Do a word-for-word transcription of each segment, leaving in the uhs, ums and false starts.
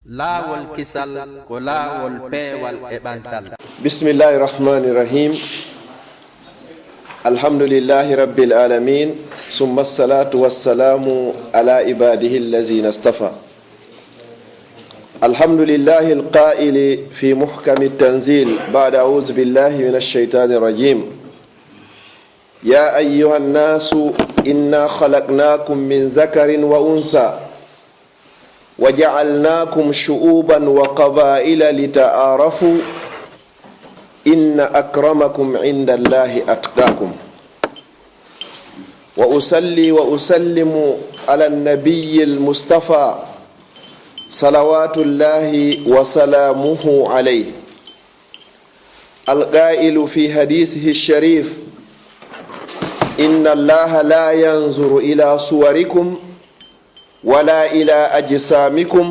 Laawol kisal ko laawol peewal e ɓantal. بسم الله الرحمن الرحيم. الحمد لله رب العالمين، ثم الصلاة والسلام على عباده الذين اصطفى. الحمد لله القائل في محكم التنزيل بعد أعوذ بالله من الشيطان الرجيم. يا أيها الناس إنا خلقناكم من ذكر وأنثى وجعلناكم شعوبا وقبائل لتعارفوا إن أكرمكم عند الله أتقاكم. وأصلي وأسلم على النبي المصطفى صلوات الله وسلامه عليه، القائل في حديثه الشريف: إن الله لا ينظر إلى صوركم ولا إلى أجسامكم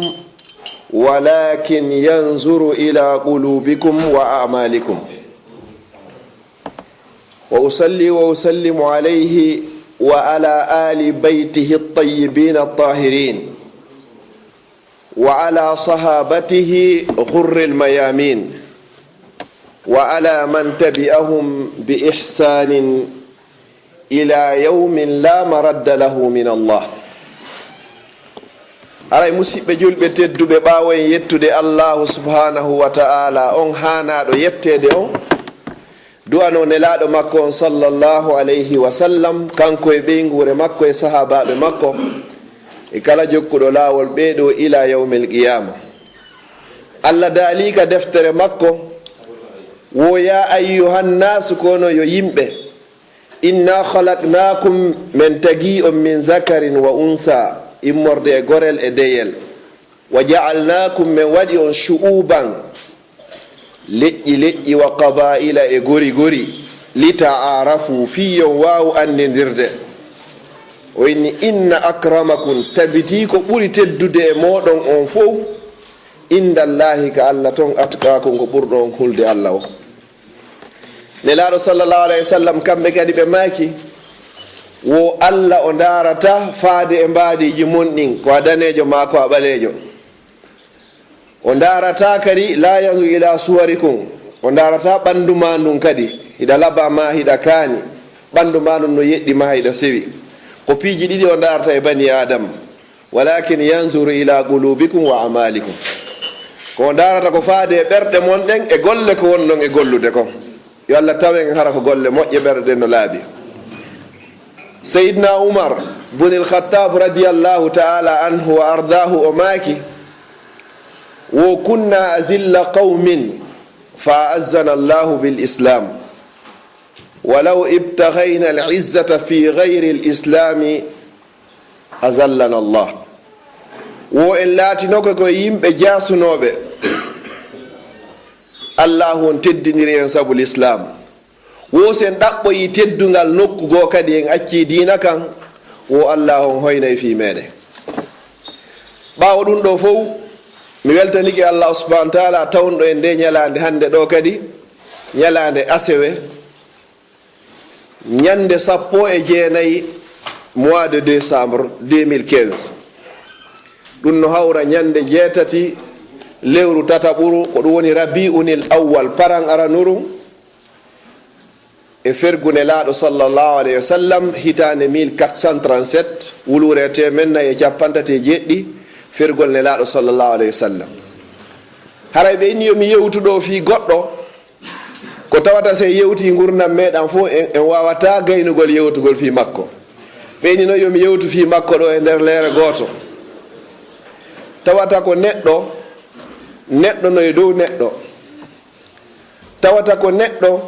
ولكن ينظر إلى قلوبكم وأعمالكم. وأصلي وأسلم عليه وعلى آل بيته الطيبين الطاهرين وعلى صحابته الغر الميامين وعلى من تبعهم بإحسان إلى يوم لا مرد له من الله. Haray, musiɓɓe julɓe tedduɓe, ɓaawo en yettude Allaahu subhaanahu wa ta'aala, on haanaaɗo yetteede on, du'anoo Nelaaɗo makko on, sallallahu alayhi wa sallam, kanko e ɓeynguure makko e sahaabaaɓe makko e kala jokkuɗo laawol ɓee ɗoo ilaa yawmil qiyaama. Allah daalii ka deftere makko, wo: "Yaa ayyuhan naasu, ko onon yo yimɓe, inna khalaqnaakum, men tagii on, min zakarin wa unsa, immorde e gorel e deyel, wa ja'alnaakum, men waɗi on, shu'uuban, leƴƴi leƴƴi, wa qabaa'ila, e gori gori, li ta'aarafu, fii yo on waawu anndidirde." O inni: "Inna akramakum, tabitii ko ɓuri teddude e mooɗon on fow, indallaahi, ka Allah ton, atqaakum, ko ɓurɗo on hulde Allah o." Nelaaɗo, sallallahu alayhi wa sallam, kamɓe kadi ɓe maaki, wo Allah o ndaarata faade e mbaadiiji mon ɗin, ko a daneejo maa ko a ɓaleejo. O ndaarata kadi, laa yanzuru ila suwarikum, o ndaarata ɓanndu maa ndun kadi, hiɗa laba maa hiɗa kaani, ɓanndu maa ndun no yeɗɗi maa hiɗa sewi. Ko piiji ɗiɗi o ndaarata e bani Aadama. Walakin yanzuru ila qulubikum wa amalikum. Ko o ndaarata ko faade e ɓerɗe mon ɗen e golle ko wonɗon e gollude kon. Yo Allah taw en hara ko golle moƴƴe, ɓerɗe ɗen no laaɓi. Seydina Umar bun al-Khattab radiyallahu ta'ala anhu wa ardaahu, o maaki, wo: "Kunna azilla qawmin fa a'azzana Allahu bil Islam. Walaw ibtaghayna al-izzata fi ghayri al-Islami azallana Allah." Wo en laatinoke ko yimɓe jaasunooɓe, Allaahu on teddiniri en sabu Lislaam. Wo si en ɗaɓɓoyii teddungal nokku goo kadi en accii diina kan, wo Allaahu on hoynay fii meeɗen. Ɓaawo ɗun ɗoo fow, mi weltanike Allaahu subhaanahu wa ta'aala tawnɗo en ndee ñalaande hannde ɗoo kadi, ñalaande asewe, ñannde sappo e jeenayi mois de décembre deux mille quinze. Ɗun no hawra ñannde jeetati lewru tataɓuru, ko ɗun woni Rabi'unil Awwal, paran aranuru e fergu Nelaaɗo sallallahu alayhi wa sallam, hitaande mille quatre cent trente-sept, wuluure teemen nayi e cappanɗe tati e jeeɗiɗi, fergol Nelaaɗo sallallahu alayhi wa sallam. Haray ɓe inni yo mi yewtu ɗoo fii goɗɗo, ko tawata si en yewtii ngurndan meeɗan fow, en, en waawataa gaynugol yewtugol fii makko. Ɓe inni non yo mi yewtu fii makko ɗoo e nder leere gooto. Tawata ko neɗɗo, neɗɗo no e dow neɗɗo. Tawata ko neɗɗo,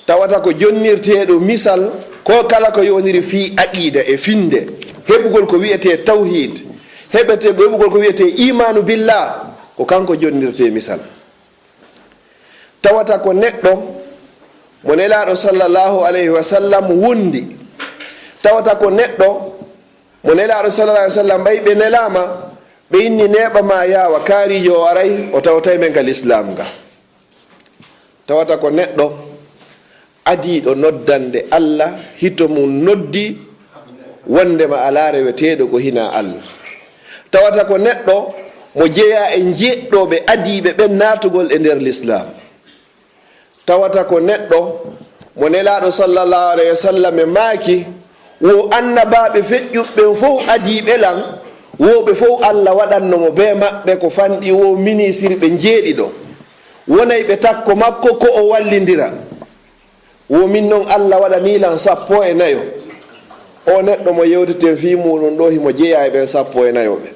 tawata ko jonnirteeɗo misal, ko kala ko yoniri fii aqiida e finnde, heɓugol ko wi'etee tawhiid, heɓetee ko heɓugol ko wi'etee iimaanu billah, ko kanko jonnirtee misal. Tawata ko neɗɗo mo Nelaaɗo sallallahu alayhi wa sallam wondi. Tawata ko neɗɗo mo Nelaaɗo sallallahu alayhi wa sallam ɓay ɓe nelaama, ɓe inni neeɓa maa yaawa, kaariijo o aray, o tawtay men ka Lislaam nga. Tawata ko neɗɗo adiiɗo noddande Allah, hito mun noddi wondema alaa reweteeɗo ko hinaa Allah. Tawata ko neɗɗo Mo jeyaa e njeeɗɗo ɓe adiiɓe ɓen naatugol e nder Lislaam. Tawata ko neɗɗo mo Nelaaɗo sallallahu alayhi wa sallam e maaki, wo annabaaɓe feƴƴuɓe ɓen fow adiiɓe lan, wo ɓe fow Alla waɗanno mo bee maɓɓe ko fanɗi wo minisirɓe njeeɗiɗo. Wonay ɓe takko makko ko o wallindira. Wo min non Alla waɗanii lan sappo e nayo. O neɗɗo mo yewteten fii muuɗum ɗoo himo jeyaa e ɓen sappo e nayo ɓen.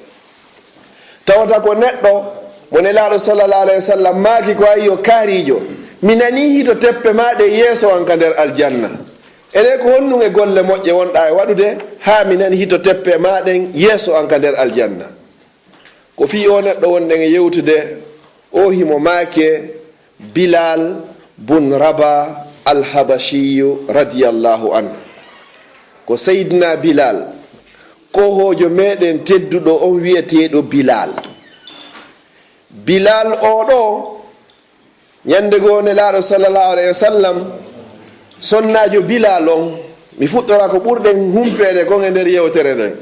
Tawata ko neɗɗo mo Nelaaɗo sallallahu alayhi wa sallam maaki ko ayyo kaariijo, mi nanii hito teppe maa ɗen yeeso an ka nder aljanna. Ene ko honɗum e golle moƴƴe wonɗaa e waɗude haa mi nani hito teppe maa ɗen yeeso an ka nder aljanna? Ko fii o neɗɗo wonɗen e yewtude o himo maake Bilal bun Raba al-Habashiyu radiyallahu anhu. Ko Seydina Bilal, kohoojo meɗen tedduɗo on wi'eteeɗo Bilal. Bilal o ɗoo, ñande goo Nelaaɗo sallallahu alayhi wa sallam, sonnaajo Bilal on, mi fuɗɗora ko ɓurɗen humpeede kon e nder yewtere nden.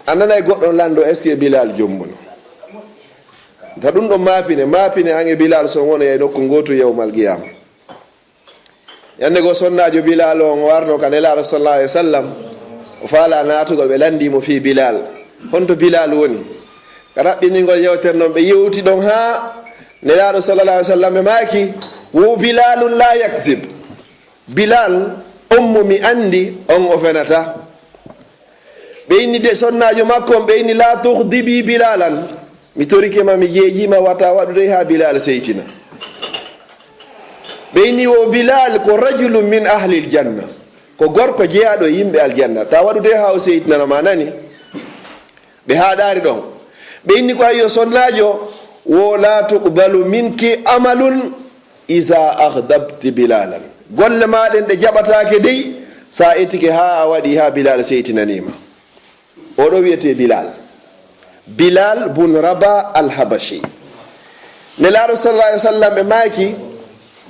A nanay goɗɗo on lanndo, est-ce que Bilal jombuno? Ta ɗum ɗon maapine, maapine an e Bilal son wonay e nokku ngootu yawmal qiyaama. Ñande goo sonnaajo Bilal on o arno ka Nelaaɗo sallallahu alayhi wa sallam, o faala naatugol, ɓe lanndii mo fii Bilal. Honto Bilal woni? Ka raɓɓiningol yewtere non, ɓe yewti ɗon haa Nelaaɗo sallallahu alayhi wa sallam ɓe maaki, wo Bilalun la yakzib. Bilal, on mo mi anndi, on o fenataa. Ɓe inni de sonnaajo makko on, ɓe inni, "La tughdibi Bilalan." Mi torike ma, mi jeejii ma, wata waɗu dey haa Bilal seytina. Ɓe inni, "Wo Bilal ko rajulun min ahlil janna." Ko gorko jeyaaɗo e yimɓe aljanna. Ta waɗu dey haa o seytinana ma, nani? Ɓe haaɗaari ɗon. Ɓe inni ko, "Ayyo sonnaajo, wo la tuqbalu minki amalun iza aghdabti Bilalan." Golle maa ɗen ɗe jaɓataake dey, sa etike haa a waɗi haa Bilal seytinanii ma. O ɗo wi'etee Bilal. Bilal bun Raba al-Habashi. Nelaaɗo sallallahu alaihi wasallam ɓe maaki,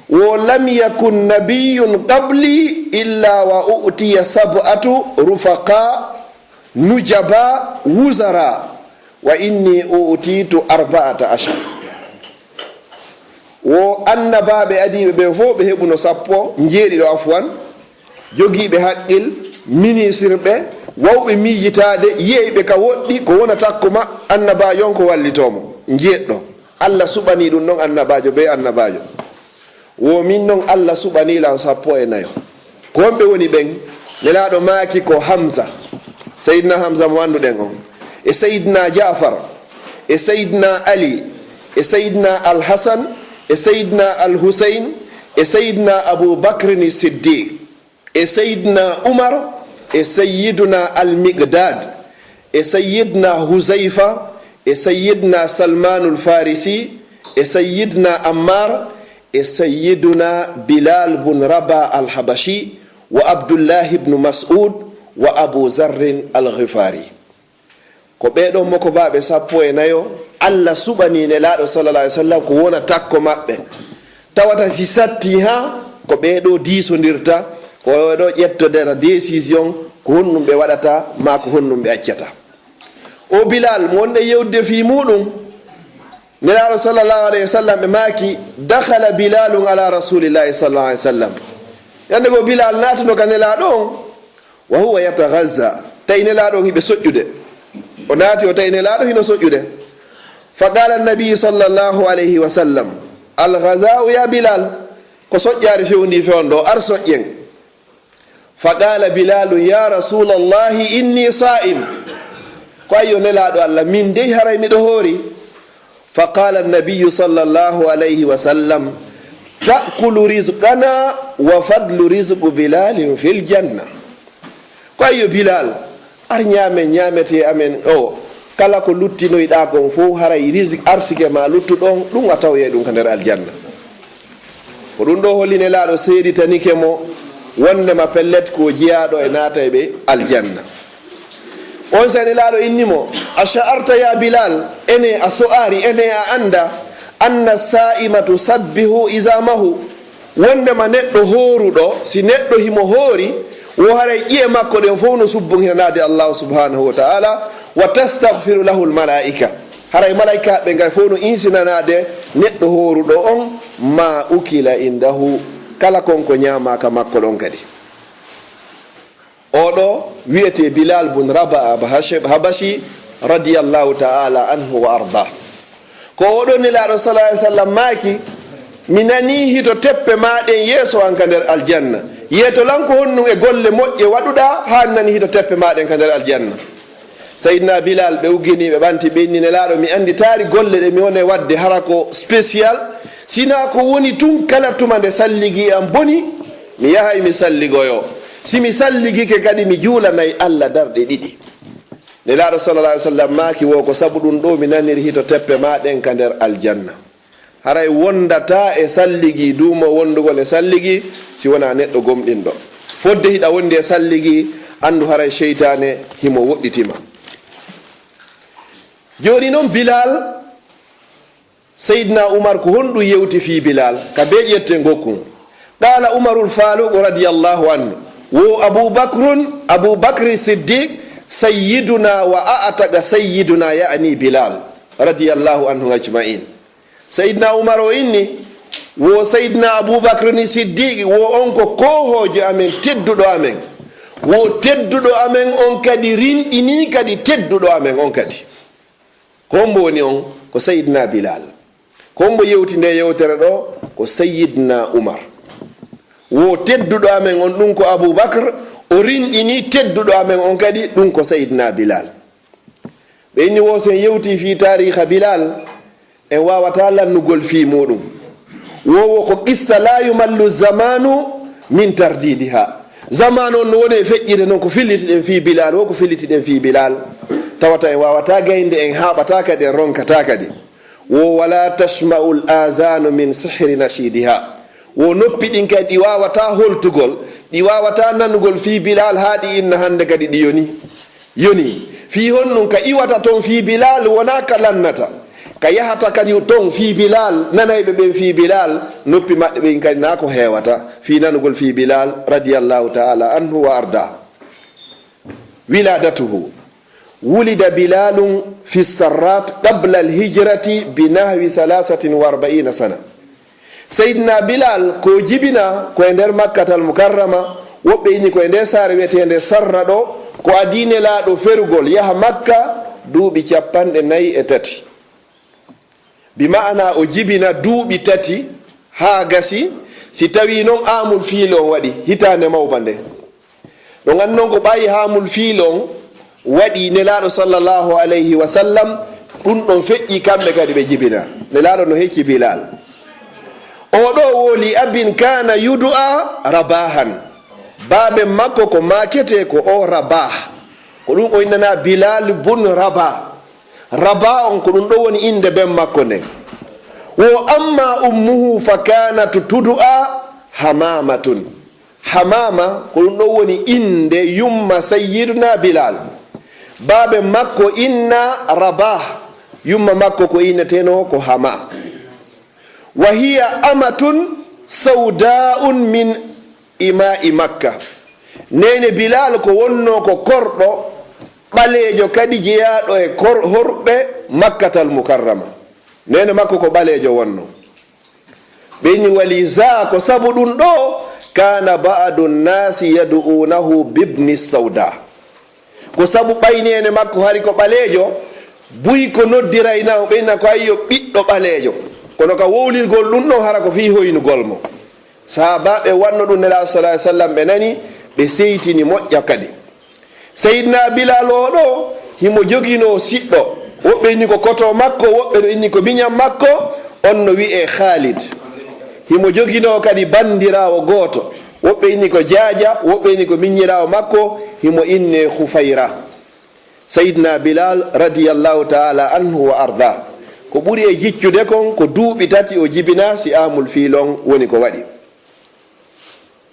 "Wo lam yakun nabiyyun qabli illa wa u'tiya sab'atu rufaqa nujaba wuzara, wa inni u'titu arba'ata ashar." Wo annabaaɓe adiiɓe ɓen fof ɓe heɓuno sappo njeeɗiɗo, afwan, jogiiɓe haqqil, minisirɓe, wawɓe miijitaade, yi'ayɓe ka woɗɗi, ko wona takko ma, annabaajo on ko wallitoo mo. Njeeɗɗo. Allah suɓanii ɗum ɗon annabaajo bee annabaajo. Wo min non Allah suɓanii lan sappo e nayo. Ko honɓe woni ɓen? Nelaaɗo maaki ko Hamza, Seydina Hamza mo annduɗen on, e Seydina Jaafar, e Seydina Ali, e Seydina Al Hasan, e Seydina Al Huseyn, e Seydina Abu Bakrin Siddiq, e Seydina Umar, e Seydina Al Miqdad, e Seydina Huzayfa, e Seydina Salmanul Farisi, e Seydina Ammar, e Seydina Bilal bun Raba Al Habashi, wa Abdullahi ibnu Mas'ud, wa Abu Zarrin Al Ghifari. Ko ɓee ɗon mokobaaɓe sappo e nayo Allah suɓanii Nelaaɗo sallallahu alaihi wasallam ko wona takko maɓɓe. Tawata si sattii haa, ko ɓee ɗoo diisondirta, ko ɓee ɗoo ƴettodera décision, ko honɗum ɓe waɗata, maa ko honɗum ɓe accata. O Bilal, mo wonɗen yewtude fii muuɗum, Nelaaɗo sallallahu alaihi wasallam ɓe maaki, "Dakhala Bilalun ala Rasulillahi sallallahu alaihi wasallam." Ñande goo Bilal naatuno ka Nelaaɗo on, "wa huwa yataghazza." Tawi Nelaaɗo on hiɓe soƴƴude. O naati, o tawi Nelaaɗo hino soƴƴude. Fa qala an-nabi sallallahu alaihi wasallam, "Al ghaza'u ya Bilal." Ko soƴƴaari fewndii fewndo, ar soƴƴen. Fa qala Bilalun, "Ya Rasulallahi, inni sa'im." Ko ayyo Nelaaɗo Allah, min dey haray miɗo hoori. Fa qala an-nabiyyu sallallahu alayhi wa sallam, "Ta'kulu rizqana wa fadlu rizqu Bilalin fil janna." Ko ayyo Bilal, ar ñaamen ñaametee amen o, kala ko luttinoyɗaa kon fow, haray rizik-, arsike maa luttuɗo on, ɗum a tawoyay ɗum ka nder aljanna. Ko ɗum ɗoo holli Nelaaɗo seeditanike mo wonndema pellet ko jeyaaɗo e naatayɓe aljanna. On saa'i Nelaaɗo inni mo, "A sha'arta ya Bilal, ene a so'aari, ene a annda, anna sa'ima tusabbihu izamahu." Wonndema neɗɗo hooruɗo, si neɗɗo himo hoori, wo haray ƴi'e makko ɗen fow no subbunhiranaade Allahu subhanahu wa ta'ala, wa tastaghfiru lahu al-mala'ika. Haray malaykaaɓe ɓen kay fow no insinanaade neɗɗo hooruɗo on, ma ukila indahu, kala kon ko ñaamaaka makko ɗon kadi. Oo ɗoo wi'etee Bilal bun Rabah Habashi, radiyallahu ta'ala anhu wa arda. Ko oo ɗoo Nelaaɗo sallallahu alaihi wasallam maaki, mi nanii hito teppe maa ɗen yeeso an ka nder aljanna. Yeeto lan ko honɗun e golle moƴƴe waɗuɗaa haa mi nani hito teppe maa ɗen ka nder aljanna? Sayyidina Bilal, ɓe uggini, ɓe ɓanti, ɓe inni, Nelaaɗo, mi annditaali golle ɗe mi woni e waɗde, hara ko spécial, sinaa ko woni tun kala tuma nde salligi an boni, mi yahay mi salligoyo. Si mi salligike kadi, mi juulanay Alla darɗe ɗiɗi. Nelaaɗo sallallahu alaihi wasallam maaki, wo ko sabu ɗun ɗoo mi naniri hito teppe maa ɗen ka nder aljanna. Haray wondataa e salligi, duumo wondugol e salligi, si wonaa neɗɗo gomɗinɗo. Fodde hiɗa wondi e salligi, anndu haray seytaane himo woɗɗitima. Jooni non Bilal, Seydina Umar ko honɗun yewti fii Bilal? Ka bee ƴetten gokkun. Qaala Umarul Faaruq radiyallahu anhu, wo Abu Bakrun, Abu Bakri Siddiq, sayyiduna wa a'taqa sayyiduna, ya'ni Bilal, radiyallahu anhum ajma'in. Seydina Umar o inni, wo Seydina Abu Bakri ni Siddiqi, wo on ko koohoojo amen, tedduɗo amen. Wo tedduɗo amen on kadi rinɗinii kadi tedduɗo amen on kadi. Ko hombo woni on? Ko Seydina Bilal. Ko hombo yewti nde yewtere ɗoo? Ko Seydina Umar. Wo tedduɗo amen on, ɗun ko Abu Bakr, o rinɗinii tedduɗo amen on kadi, ɗun ko Seydina Bilal. Ɓe inni wo si en yewtii fii taariikha Bilal, en waawataa lannugol fii muuɗun. Wo wo ko qissa laa yumallu zamanu min tardidiha. Zamaanu on no woni e feƴƴude non ko fillitiɗen fii Bilal, wo ko fillitiɗen fii Bilal. Tawata en waawataa gaynde, en haaɓataa kadi, en ronkataa kadi. Wo wala tashma'ul azanu min sihri nashidiha. Wo noppi ɗin kadi ɗi waawataa holtugol, ɗi waawataa nanugol fii Bilal haa ɗi inna hande kadi ɗi yoni. Yoni. Fii honɗun ka iwata ton fii Bilal wonaa ka lannata. Ka yahata kadi ton fii Bilal, nanayɓe ɓen fii Bilal, noppi maɓɓe ɓen kadi naa ko heewata fii nanugol fii Bilal radiyallahu ta'ala anhu wa arda. Wiladatuhu. Wulida Bilalun fi Sarrat qabla al-hijrati bi nahwi thalathatin wa arba'ina sana. Seydina Bilal ko jibina ko e nder Makkatal Mukarrama, woɓɓe inni ko e nder saare wi'eteende Sarra ɗoo, ko adii Nelaaɗo ferugol yaha Makka duuɓi cappanɗe nayi e tati. Bi ma'ana o jibina duuɓi tati haa gasi, si tawii non aamul fiil on waɗi, hitaande mawba nden. Ɗon anndi non ko ɓaayi aamul fiil on waɗi Nelaaɗo sallallahu alayhi wa sallam, ɗun ɗon feƴƴi kamɓe kadi ɓe jibina. Nelaaɗo no hecci Bilal. Oo ɗoo wo li abin kana yud'a Rabahan. Baaben makko ko maaketee ko o Rabah. Ko ɗun o innanaa Bilal bun Rabah. Rabah on ko ɗun ɗoo woni innde ben makko nden. Wo amma ummuhu fa kanat tud'a Hamamatun. Hamama, ko ɗun ɗon woni innde yumma Sayyiduna Bilal. Baaben makko inna Rabah, yumma makko ko innetenoo ko Hama. Wa hiya amatun sawda'un min ima'i Makka. Neene Bilal ko wonnoo ko korɗo ɓaleejo kadi jeyaaɗo e kor-, horɓe Makkatal Mukarrama. Neene makko ko ɓaleejo wonnoo. Ɓe inni, wali za, ko sabu ɗun ɗoo, kana ba'du nnasi yad'unahu bibni sauda. Ko sabu ɓay neene makko hari ko ɓaleejo, buy ko noddirayna mo, ɓe inna ko ayyo ɓiɗɗo ɓaleejo. Kono ka wowlirgol ɗun ɗon hara ko fii hoynugol mo. Sahaabaaɓe wanno ɗun Nelaaɗo sallallahu alaihi wasallam, ɓe nani, ɓe seytini moƴƴa kadi. Seydina Bilal oo ɗoo, himo joginoo siɗɗo. Woɓɓe inni ko koto makko, woɓɓe no inni ko miñan makko, on no wi'ee Khalid. Himo joginoo kadi banndiraawo gooto. Woɓɓe inni ko jaaja, woɓɓe inni ko miñiraawo makko, himo innee Khufayra. Seydina Bilal radiyallahu ta'ala anhu wa arda. Ko ɓuri e jiccude kon, ko duuɓi tati o jibinaa, si aamul fiil on woni ko waɗi.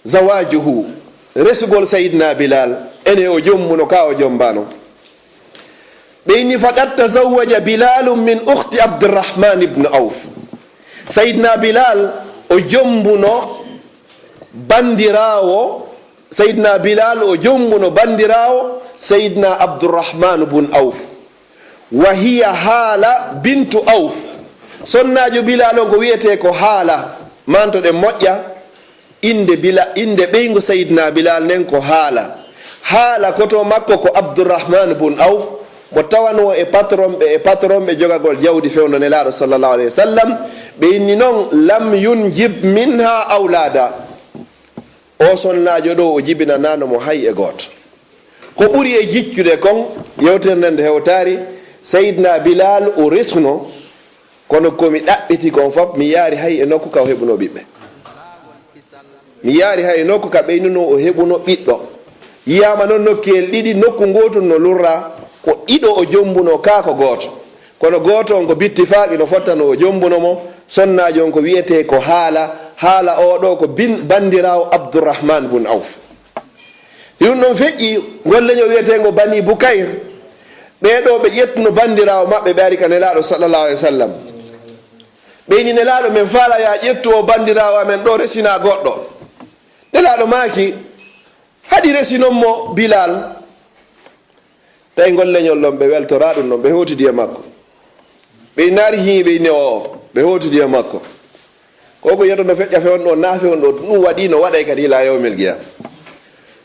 Zawajuhu, resugol Sayyidina Bilal, ene o jombuno ka o jombano. Ɓe inni, faqad tazawwaja Bilalun min ukhti Abdurrahman ibn Auf. Sayyidina Bilal o jombuno bandiraawo, Sayyidina Bilal o jombuno bandiraawo Sayyidina Abdurrahman bun Auf. Wa hiya Haala bintu Awf. Sonnaajo Bilal on ko wiyetee ko Haala. Mantoɗen moƴƴa. Innde Bila-, innde ɓeyngu Sayyidina Bilal nden ko Haala. Haala koto makko ko Abdurrahman bun Awf, mo tawanoo e patronɓe, e patronɓe jogagol jawdi fewndo Nelaaɗo sallallahu alayhi wa sallam. Ɓe inni noon, "Lam yunjib minha awlada." O sonnaajo ɗo, o jibinanaano mo hay e gooto. Ko ɓuri e jiccude kon, yewtere nden nde hewtaari, Sayyidina Bilal o resuno, kono ko mi ɗaɓɓiti kon fof, mi yaari hay e nokku ka o heɓuno ɓiɓɓe. Mi yaari hay e nokku ka ɓeynunoo o heɓuno ɓiɗɗo. Yiyaama noon nokkuyel ɗiɗi, nokku ngootun no lurra, ko ɗiɗo o jombuno, kaa ko gooto. Kono gooto on ko bittifaaqi no fottanoo o jombuno mo, sonnaajo on ko wiyetee ko Haala, Haala oo ɗoo ko bin-, banndiraawo Abdurrahman bun Awf. Si ɗum ɗon feƴƴi, ngol leñol wiyeteengo Bani Bukayr, ɓee ɗoo ɓe ƴettuno banndiraawo maɓɓe, ɓe ari ka Nelaaɗo sallallahu alayhi wa sallam. Ɓe inni, "Nelaaɗo, men faala yaa ƴettu o banndiraawo amen ɗoo, resina goɗɗo." Nelaaɗo maaki, "Haɗi resinon mo Bilal." Tawi ngol leñol ɗon, ɓe weltoraa ɗum ɗon, ɓe hootidi e makko. Ɓe innaari hii, ɓe inni, "Oo," ɓe hootidi e makko. Ko ko yeto no feƴƴa fewndo ɗo, naa fewndo ɗo, ɗum waɗi no waɗay kadi ilaa yawmil qiyama.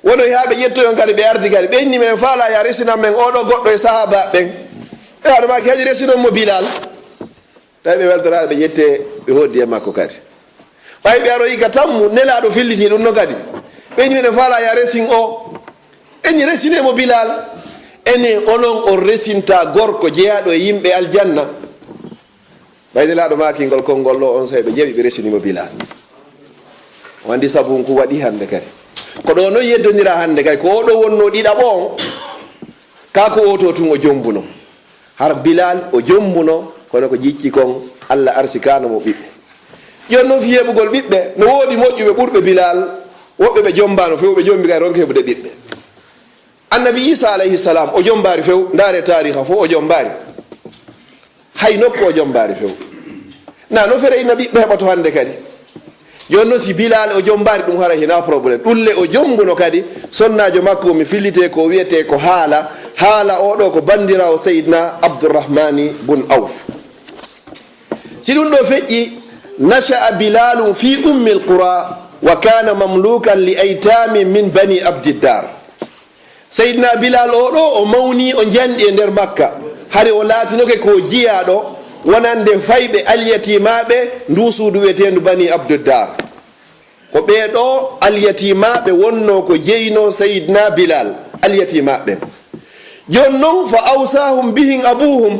Wono haa ɓe ƴettoyon kadi, ɓe ardi kadi, ɓe inni, "Men faala yaa resinan men oo ɗoo goɗɗo e sahaaba ɓen." Ɓe haɗa maaki, "Haɗi resinon mo Bilal." Tawi ɓe weltoraade, ɓe ƴettee, ɓe hootidi e makko kadi. Ɓay ɓe aroyi ka tammu, Nelaaɗo filliti ɗum no kadi. Ɓe inni, "Miɗen faala yaa resin o." Ɓe inni, "Resinee mo Bilal." Ene onon on resinta gorko jeyaaɗo e yimɓe aljanna? Ɓay Nelaaɗo maaki ngol konngol ɗo, onsay ɓe jaɓi, ɓe resini mo Bilal. O anndi sabu ko waɗi hannde kadi. Ko ɗo noon yeddondiraa hannde kadi, ko oo ɗo wonnoo ɗiɗaɓo on, kaa ko oo to tun o jombuno. Hara Bilal o jombuno, kono ko jicci kon, Alla arsikaano mo ɓiɓɓe. Jooni noon fii heɓugol ɓiɓɓe, no woodi moƴƴuɓe ɓurɓe Bilal, woɓɓe ɓe jombaano few, ɓe jombi kay ronke heɓude ɓiɓɓe. Annabi Iisa alayhi salam, o jombaari few, ndaare taariha fof o jombaari. Hay nokku o jombaari few. Na no fere ina ɓiɓɓe heɓoto hannde kadi. Jooni noon, si Bilal o jombaari ɗum, hara hina problème. Ɗum le o jombuno kadi, sonnaajo makko mi fillitee ko wiyetee ko Haala. Haala oo ɗoo ko banndiraawo Seydina Abdurrahmani bun Awf. Si ɗum ɗoo feƴƴi, nasha'a Bilalun fi ummil qura wa kana mamlukan li aytamin min bani Abdiddar. Seydina Bilal oo ɗoo, o mawnii, o njanɗi e nder Makka. Hari o laatinoke ko jiyaaɗo wonande fayɓe alyatimaaɓe nduu suudu wiyeteendu Bani Abduddar. Ko ɓee ɗoo alyatimaaɓe wonnoo ko jeynoo Seydina Bilal, alyatimaaɓe ɓen. Jooni non, fa awsaahum bihim abuuhum,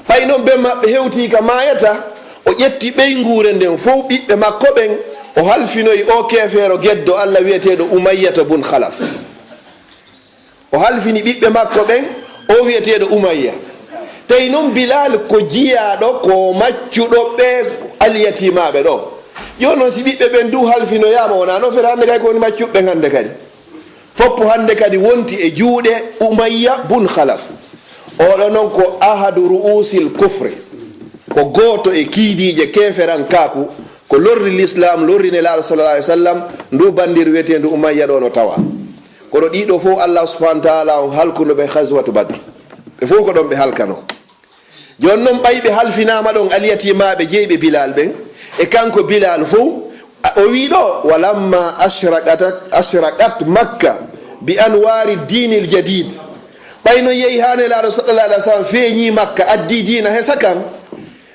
ɓay non ben maɓɓe hewtii ka maayata, o ƴetti ɓeynguure nden fow, ɓiɓɓe makko ɓen, o halfinoyi oo keefeero geddo Alla wiyeteeɗo Umayyata bun Khalaf. O halfini ɓiɓɓe makko ɓen, oo wiyeteeɗo Umayya. Tawi non Bilal ko jiyaaɗo, ko maccuɗo ɓee alyatimaaɓe ɗoo. Jooni non, si ɓiɓɓe ɓen duu halfinoyaama, wonaa non fere hannde kay ko woni maccuɓe ɓen hannde kadi. Foppu hannde kadi wonti e juuɗe Umayya bun Khalaf. Oo ɗoo non ko ahadu ru'usil kufri. Ko gooto e kiidiije keeferankaaku, ko lorri Lislaam, lorri Nelaaɗo sallallahu alayhi wa sallam, nduu banndiru wiyeteendu Umayya ɗoo no tawaa. Kono ɗii ɗoo fow Allah subhanahu wa taala on halkuno ɓe ghazwatu Badr. Ɓe fow ko ɗon ɓe halkanoo. Jooni non ɓay ɓe halfinaama ɗon alyatimaaɓe jeyɓe Bilal ɓen, e kanko Bilal fow, a, o wii ɗoo, "Walamma ashraqat, ashraqat Makka bi anwari dinil jadid." Ɓay non yehi haa Nelaaɗo sallallahu alayhi wa sallam feeñii Makka, addii diina hesa kan,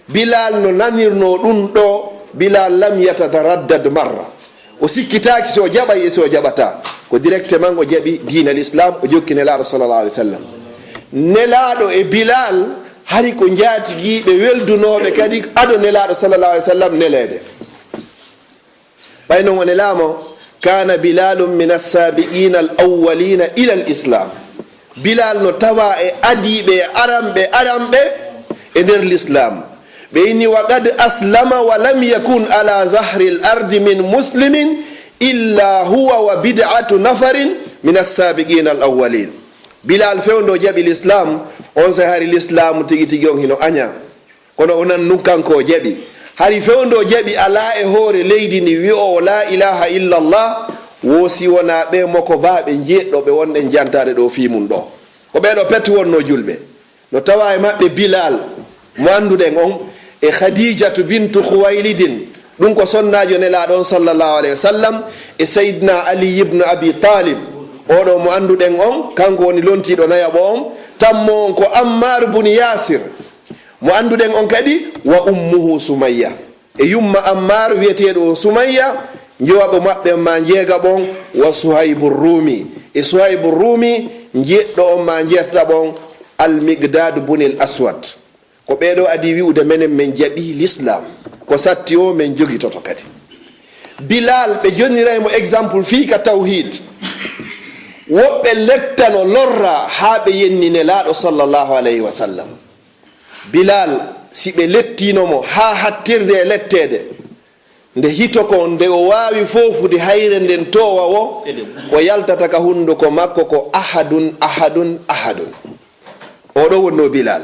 Bilal no nanirnoo ɗum ɗoo, Bilal lam yataraddad marra. O sikkitaaki si o jaɓay e si o jaɓataa. Ko directement o jaɓi diina l'islam, o jokki Nelaaɗo sallallahu alayhi wa sallam. Nelaaɗo e Bilal hari ko njaatigiiɓe weldunooɓe kadi ado Nelaaɗo sallallahu alayhi wa sallam neleede. Ɓay non o nelaama, "Kana Bilalun min as-sabiqina al-awwalina ila al-islam." Bilal no tawaa e adiiɓe e aranɓe, aranɓe e nder l'islam. Ɓe inni, "Wa qad aslama wa lam yakun ala zahril ardi min muslimin illa huwa wa bid'atu nafarin min as-sabiqina al-awwalin." Bilal fewndo jaɓi l'islam, onsay hari l'islam tigi tigi on hino añaa. Kono onon nun kanko o jaɓi. Hari fewndo jaɓi alaa e hoore leydi ndi wi'oowo laa ilaaha illallah, wo si wonaa ɓe mokobaaɓe jeeɗiɗo ɓe wonɗen jantaade ɗoo fii mun ɗoo. Ko ɓee ɗoo pet wonnoo julɓe. No tawa e maɓɓe Bilal, mo annduɗen on, e Khadijatu bintu Khuwaylidin, ɗum ko sonnaajo Nelaaɗo on sallallahu alayhi wa sallam, e Sayyidina Ali ibn Abi Talib, oɗo mo annduɗen on, kanko woni lontiiɗo nayaɓo on, tammo on ko Ammar bun Yasir, mo annduɗen on kadi, wa ummuhu Sumayya. E yumma Ammar wiyeteeɗo o Sumayya, njowaɓo maɓɓe on ma njeegaɓo on, wa Suhaybu Rumi, e Suhaybu Rumi, njeɗɗo on ma njeetataɓo on, Al-Miqdad bunil Aswad. Ko ɓeeɗo adii wi'ude menen men jaɓii Lislaam, ko satti o men jogitoto kadi. Bilal, ɓe jonniray mo exemple fii ka tawhiid. Woɓɓe lettano lorra haa ɓe yenni Nelaaɗo sallallahu alayhi wa sallam. Bilal, si ɓe lettiino mo haa hattirde e letteede, nde hito ko nde o waawi foofude hayre nden toowa o, ko yaltata ka hunduko makko ko ahadun, ahadun, ahadun. Oɗo wonno Bilal.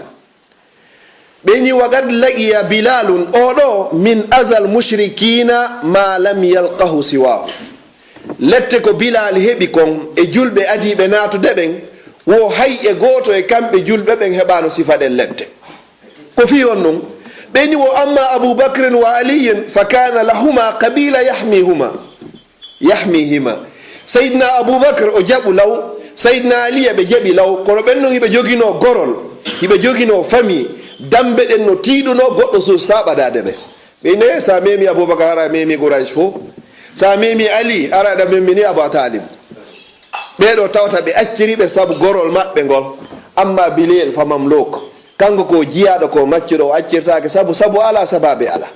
Ɓe ni, wa qad laqiya Bilalun, oɗo min azal mushrikina ma lam yalqahu siwahu. Lette ko Bilal heɓi kon e julɓe adiiɓe naatude ɓen, wo hay e gooto e kamɓe julɓe ɓen heɓaano sifa ɗen lette. Ko fii honɗun? Ɓe ni wo, amma Abu Bakrin wa Aliyin fa kana lahuma qabila yahmihuma, yahmihima. Sayyidina Abu Bakr o jaɓu law, Sayyidina Aliya ɓe jaɓi law, kono ɓen non hiɓe joginoo gorol, hiɓe joginoo famille, dambe ɗen no tiiɗunoo, goɗɗo suustaa ɓadaade ɓe. Ɓe ne, sa memi Abubakar, ara memi Quraysh fof. Sa memi Ali, ara aɗa memmini Aba Talib. Ɓeeɗo tawata ɓe acciri ɓe sabu gorol maɓɓe ngol. Amma Bilal fa mamluk, kanko ko jiyaaɗo, ko maccuɗo, o accirtaake sabu, sabu ala, sababe ala.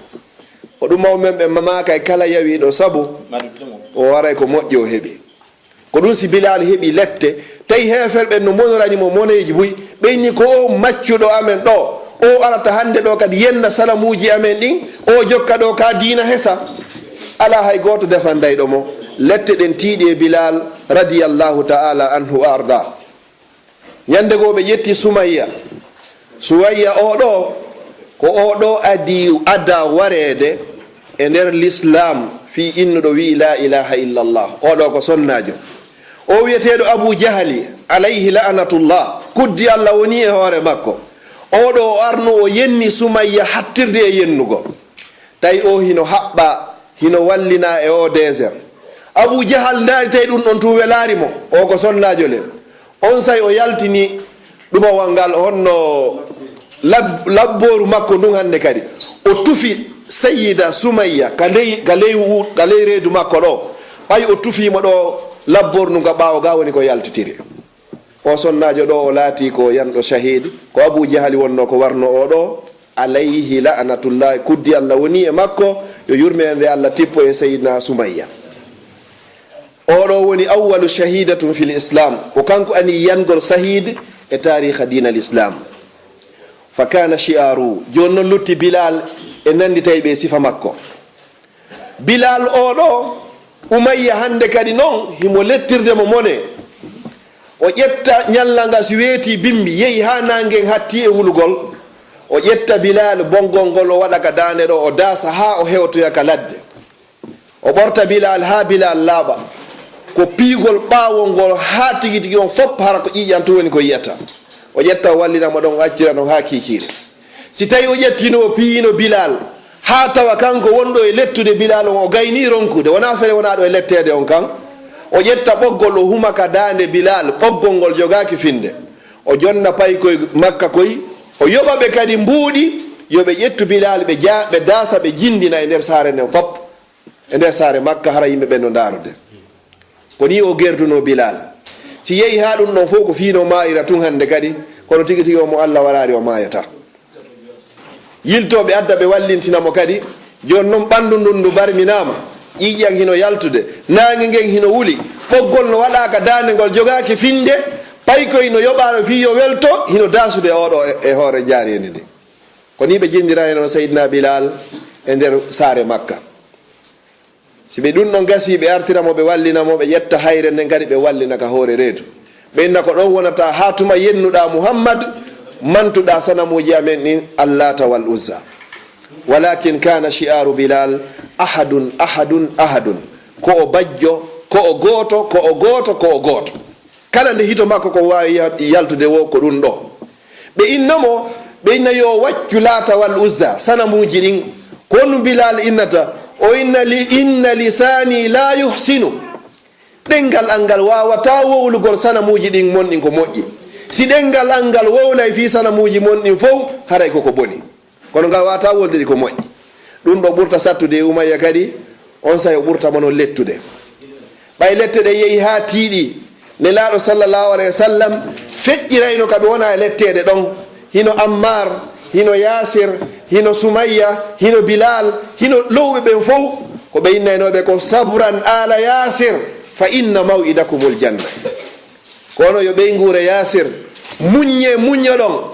Ko ɗum maw men ɓe mamaka e kala yawiiɗo sabu o waray ko moƴƴi o heɓi. Ko ɗum si Bilal heɓi lette, tawi heeferɓe no monorani mo moneeji buy, ɓe inni ko o maccuɗo amen ɗo, o arata hannde ɗo kadi yenna salamuuji amen ɗin, o jokka ɗo ka diina hesa. Alaa hay gooto defandayɗo mo. Lette ɗen tiiɗi e Bilal radiyallahu ta'ala anhu wa arda. Ñande goo ɓe ƴetti Sumayya. Sumayya oo ɗoo, ko oo ɗoo adii, adaa wareede e nder Lislaam fii innuɗo wi'i, "Laa ilaaha illallah." Oo ɗoo ko sonnaajo. O wi'eteeɗo Abu Jahali, alayhi la'natullah, kuddi Alla wonii e hoore makko. Oo ɗoo o arno o yenni Sumayya hattirde e yennugol. Tawi o hino haɓɓa, hino wallina e o désert. Abu Jahal ndaari tawi ɗum ɗon tun welaari mo, o ko sonnaajo le. Onsay o yaltini ɗumawal ngal honno lab-, labbooru makko ndun hannde kadi. O tufi Sayyida Sumayya ka ley, ka ley wu-, ka ley reedu makko ɗo. Ɓay o tufii mo ɗo labbooru ndun ka ɓaawo ga woni ko yaltitiri. O sonnaajo ɗo o laatii ko yanɗo shahid. Ko Abu Jahali wonno ko warno o ɗo. Alayhi la'natullahi, kuddi Alla woni e makko, yo yurmeende Alla tippo e Sayyidina Sumayya. Oo ɗoo woni awwalu shahidatun fil Islam, ko kanko ani yiyangol sahid e taariikha diina Lislaam. Fa kaana shi'aaru, jooni non lutti Bilal e nannditayɓe e sifa makko. Bilal oo ɗoo, Umayya hannde kadi non himo lettirde mo mone. O ƴetta ñalla nga si weetii bimbi, yehi haa naange ngen hatti e wulugol. O ƴetta Bilal, bonngol ngol o waɗa ka daande ɗo, o daasa haa o hewtoya ka ladde. O ɓorta Bilal haa Bilal laaɓa. Ko piigol ɓaawo ngol haa tigi tigi on fof hara ko ƴiiƴan tun woni ko yi'ata. O ƴetta o wallina mo ɗon, o accira ɗon haa kiikiiɗe. Si tawi o ƴettino o piyino Bilal, haa tawa kanko wonɗo e lettude Bilal on, o gaynii ronkude, wonaa fere wonaa ɗo e letteede on kan, o ƴetta ɓoggol o huma ka daande Bilal, ɓoggol ngol jogaaki finde. O jonna paykoy Makka koy, o yoɓa ɓe kadi mbuuɗi, yo ɓe ƴettu Bilal, ɓe ja-, ɓe daasa, ɓe jindina e nder saare nden fop. E nder saare Makka, hara yimɓe ɓen no ndaarude. Ko nii o gerdunoo Bilal. Si yehi haa ɗum ɗon fof ko fii no maayira tun hannde kadi, kono tigi tigi o mo Alla waraari o maayataa. Yiltoo ɓe adda ɓe wallintina mo kadi. Jooni non ɓanndu ndun ndu barminaama, ƴiiƴan hino yaltude, naange ngen hino wuli, ɓoggol no waɗaa ka daande ngol jogaaki finde, paykoy no yoɓaano fii yo welto, hino daasude e oo ɗoo e, e hoore njaareendi ndi. Ko nii ɓe jindira e non Sayyidina Bilal e nder saare Makka. Si ɓe ɗum ɗon gasii, ɓe artira mo, ɓe wallina mo, ɓe ƴetta hayre nden kadi, ɓe wallina ka hoore reedu. Ɓe inna ko ɗon wonata haa tuma yennuɗaa Muhammad, mantuɗaa sanamuuji amen ɗin, Allaata wal Uzza. Walakin kana shi'aru Bilal, "Ahadun, ahadun, ahadun." Ko o bajjo, ko o gooto, ko o gooto, ko o gooto. Kala nde hito makko ko waawi ya-, yaltude wo ko ɗum ɗo. Ɓe inna mo, ɓe inna yo waccu Laata wal Uzza, sanamuuji ɗin. Ko honɗum Bilaal innata? O inna li, "Inna lisaani laa yuhsinu." Ɗemngal an ngal waawataa wowlugol sanamuuji ɗin mon ɗin ko moƴƴi. Si ɗemngal an ngal wowlay fii sanamuuji mon ɗin fow, haray ko ko boni. Kono ngal waawataa woldude ko moƴƴi. Ɗum ɗo ɓurta sattude e Umayya kadi, on saa'i o ɓurta mo non lettude. Ɓay lette ɗen yehi haa tiiɗi, Nelaaɗo sallallahu alayhi wa sallam feƴƴirayno ka ɓe wona e letteede ɗon. Hino Ammar, hino Yaasir, hino Sumayya, hino Bilaal, hino lowɓe ɓen fow. Ko ɓe innaynooɓe ko, "Sabran aala Yaasir, fa inna maw'idakumul janna." Kono yo ɓeynguure Yaasir, muññee, muññoɗon.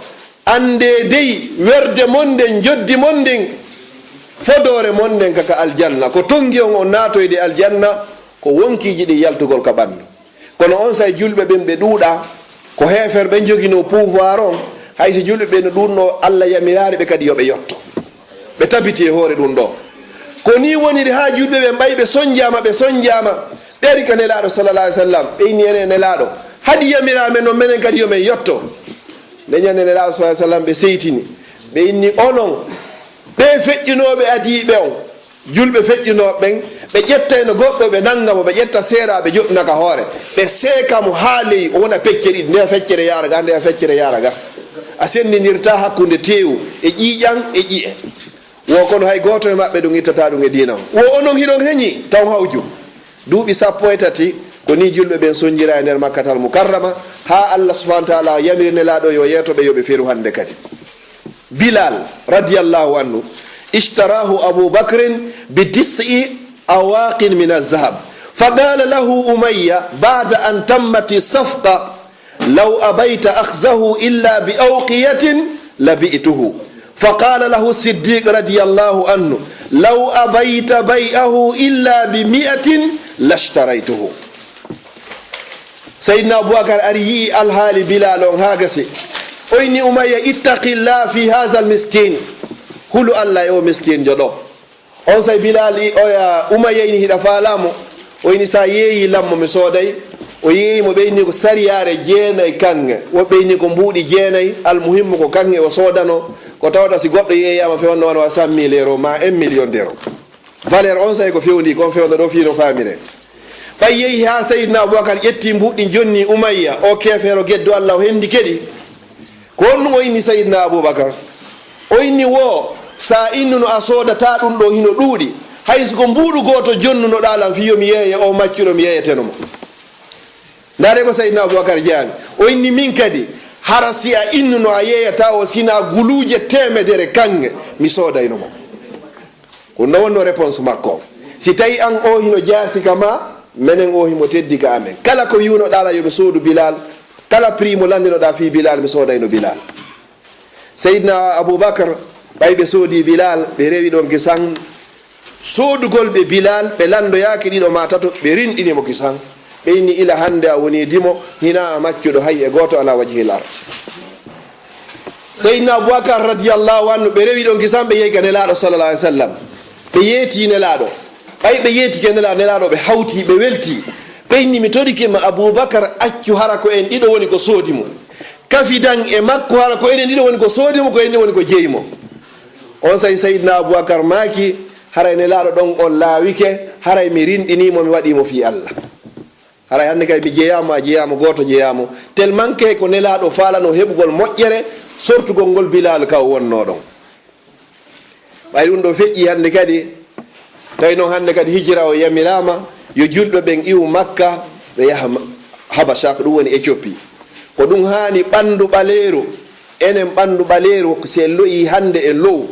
Anndee dey, werde mon nden, njoddi mon ndin, fodoore mon nden ka, ka aljanna. Ko tonngi on, on naatoyde aljanna, ko wonkiiji ɗin yaltugol ka ɓanndu. Kono on saa'i julɓe ɓen ɓe ɗuuɗaa, ko heeferɓe joginoo pouvoir on, hay si julɓe ɓen no ɗuuɗnoo, Alla yamiraali ɓe kadi yo ɓe yotto. Ɓe tabiti e hoore ɗum ɗoo. Ko nii woniri haa julɓe ɓen ɓay ɓe sonjaama, ɓe sonjaama, ɓe ari ka Nelaaɗo sallallahu alayhi wa sallam, ɓe inni, "Enen Nelaaɗo, haɗi yamiraa men non, menen kadi yo men yotto." Nde ñande Nelaaɗo sallallahu alayhi wa sallam ɓe seytini, ɓe inni, "Onon, ɓee feƴƴunooɓe adiiɓe on, julɓe feƴƴunooɓe ɓen, ɓe ƴettayno goɗɗo, ɓe nannga mo, ɓe ƴetta seeraa, ɓe joɗɗina ka hoore, ɓe seeka mo haa ley, o wona pecce ɗiɗi, ndeya feccere yaara ga, ndeya feccere yaara ga." A senndindirtaa hakkunde teewu e ƴiiƴan e ƴi'e. Wo kono hay gooto e maɓɓe ɗum ittataa ɗum e diina on. Wo onon hiɗon heñi taw hawju. Duuɓi sappo e tati, ko nii julɓe ɓen sonjira e nder Makkatal Mukarrama, haa Allah subhanahu wa ta'ala yamiri Nelaaɗo yo yeeto ɓe, yo ɓe feru hannde kadi. Bilal, radiyallahu anhu, ishtarahu Abu Bakrin bi tis'i awaqin min az-zahab. Fa qala lahu Umayya ba'da an tammati safqa, "Law abayta akhzahu illa bi awqiyatin labi'tuhu." Fa qala lahu Siddiq radiyallahu anhu, "Law abayta bay'ahu illa bi mi'atin lashtaraytuhu." Sayyidina Abubakar ari yi'i alhaali Bilal on haa gasi. O inni Umayya, "Ittaqillah fi hazal miskin." Hulu Allah e o miskinjo ɗo. On say Bilal i-, oya Umayya ini hiɗa faalaa mo. O ini sa yeeyi lammo mi sooday. O yeeyi mo ɓe inni ko sariyaare jeenay kaŋŋe. Woɓɓe inni ko mbuuɗi jeenay. Almuhimmu ko kaŋŋe o soodano. Ko tawata si goɗɗo yeeyaama fewndo wano wa cent mille euro ma un million d'euro. Valeur on say ko fewndi kon fewndo ɗo fii no faamire. Ɓay yeeyi haa Sayyidina Abubakar ƴetti mbuuɗi jonni Umayya, o keefeero geddo Allah o hendi keɗi. Ko honɗum o inni Sayyidina Abubakar? O inni wo, sa innuno a soodata ɗum ɗo hino ɗuuɗi. Hay so ko mbuuɗu gooto jonnunoɗaa lan fii yo mi yeeye o maccuɗo mi yeeyeteno mo. Ndaare ko Sayyidina Abubakar jaabi. O inni min kadi, hara si a innuno a yeeyata o sina guluuje teemedere kaŋŋe, mi soodayno mo. Ko non wonno réponse makko. Si tawi an o hino jaasi ka ma, menen o himo teddi ka amen. Kala ko wi'unoɗaa lan yo ɓe soodu Bilal, kala prix mo lanndinoɗaa fii Bilal, mi soodayno Bilal. Seydina Abubakar, ɓay ɓe soodi Bilal, ɓe rewi ɗon kisan. Soodugol ɓe Bilal, ɓe lanndoyaaki ɗiɗo maa tato, ɓe rinɗini mo kisan. Ɓe inni, "Ila hannde a woni dimo, hinaa a maccuɗo hay e gooto ala wajhil ard." Seydina Abubakar radiyallahu anhu, ɓe rewi ɗon kisan, ɓe yehi ka Nelaaɗo sallallahu alaihi wasallam. Ɓe yeeti Nelaaɗo. Ɓay ɓe yeetike Nelaaɗo, Nelaaɗo ɓe hawti, ɓe welti. Ɓe inni, "Mi torike ma Abubakar, accu hara ko en ɗiɗo woni ko soodi mo. Kafidan e makko hara ko enen ɗiɗo woni ko soodi mo, ko enen woni ko jeyi mo." On say Seydina Abubakar maaki, "Haray Nelaaɗo ɗon on laawike, haray mi rinɗinii mo, mi waɗii mo fii Allah." Haray hannde kay mi jeyaama, a jeyaama, gooto jeyaama. Tellement que ko Nelaaɗo faalano heɓugol moƴƴere, sortugol ngol Bilal ka o wonnoo ɗon. Ɓay ɗum ɗo feƴƴi hannde kadi, tawi noon hannde kadi hijira o yamiraama, yo julɓe ɓen iwu Makka, ɓe yaha Ma-, Habasha, ko ɗum woni Éthiopie. Ko ɗum haani ɓanndu ɓaleeru, enen ɓanndu ɓaleeru, si en lo'ii hannde en lo'u.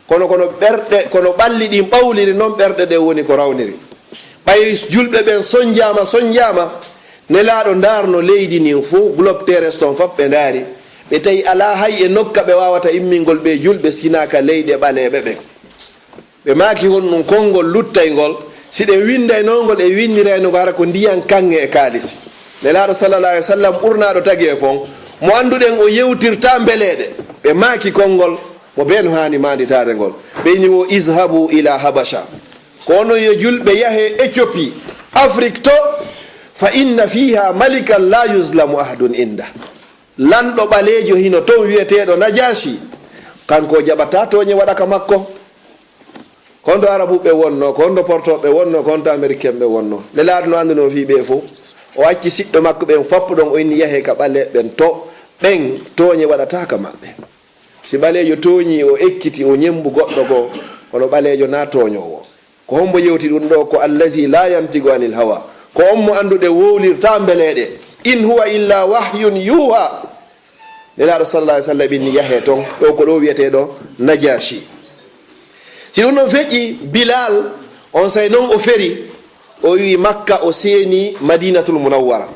Kono, kono ɓerɗe, kono ɓalli ɗin ɓawliri noon ɓerɗe ɗen woni ko rawniri. Ɓay julɓe ɓen sonjaama, sonjaama, Nelaaɗo ndaarno leydi ndin fow, globe terrestre on fof ɓe ndaari. Ɓe tawi alaa hay e nokka ɓe waawata immingol ɓee julɓe sinaa ka leyɗe ɓaleeɓe ɓen. Ɓe maaki honɗum konngol luttayngol, si ɗen winndayno ngol e winndirayno ngol hara ko ndiyan kaŋŋe e kaalisi. Nelaaɗo sallallahu alaihi wasallam ɓurnaaɗo tagi e fon, mo annduɗen o yewtirtaa mbeleeɗe. Ɓe maaki konngol, mo bee no haani maanditaade ngol. Ɓe inni wo, "Izhabu ila Habasha." Ko onon yo julɓe yahe Éthiopie, Afrique to, "fa inna fiha malikan la yuzlamu ahadun inda." Lanɗo ɓaleejo hino ton wi'eteeɗo Najaashi, kanko o jaɓataa tooñe waɗa ka makko. Ko honto Arabuɓe wonno, ko honto Portoɓe wonno, ko honto Ameriken ɓe wonno. Nelaaɗo no anndunoo fii ɓe fow. O acci siɗɗo makko ɓen foppuɗon, o inni yahee ka ɓaleeɓe ɓen to ɓen tooñe waɗataa ka maɓɓe. Si ɓaleejo tooñii, o ekkiti, o ñemmbu goɗɗo goo, kono ɓaleejo naa tooñoowo. Ko hombo yewti ɗum ɗoo? Ko allazi la yantiqu anil hawa. Ko on mo annduɗen wowlirtaa mbeleeɗe. In huwa illa wahyun yuha. Nelaaɗo sallallahu alaihi wasallam inni yahee ton, ɗoo ko ɗoo wi'eteeɗo Najaashi. Si ɗum ɗon feƴƴi, Bilal, onsay non o feri, o wi'i Makka, o seeni Madinatul Munawwara.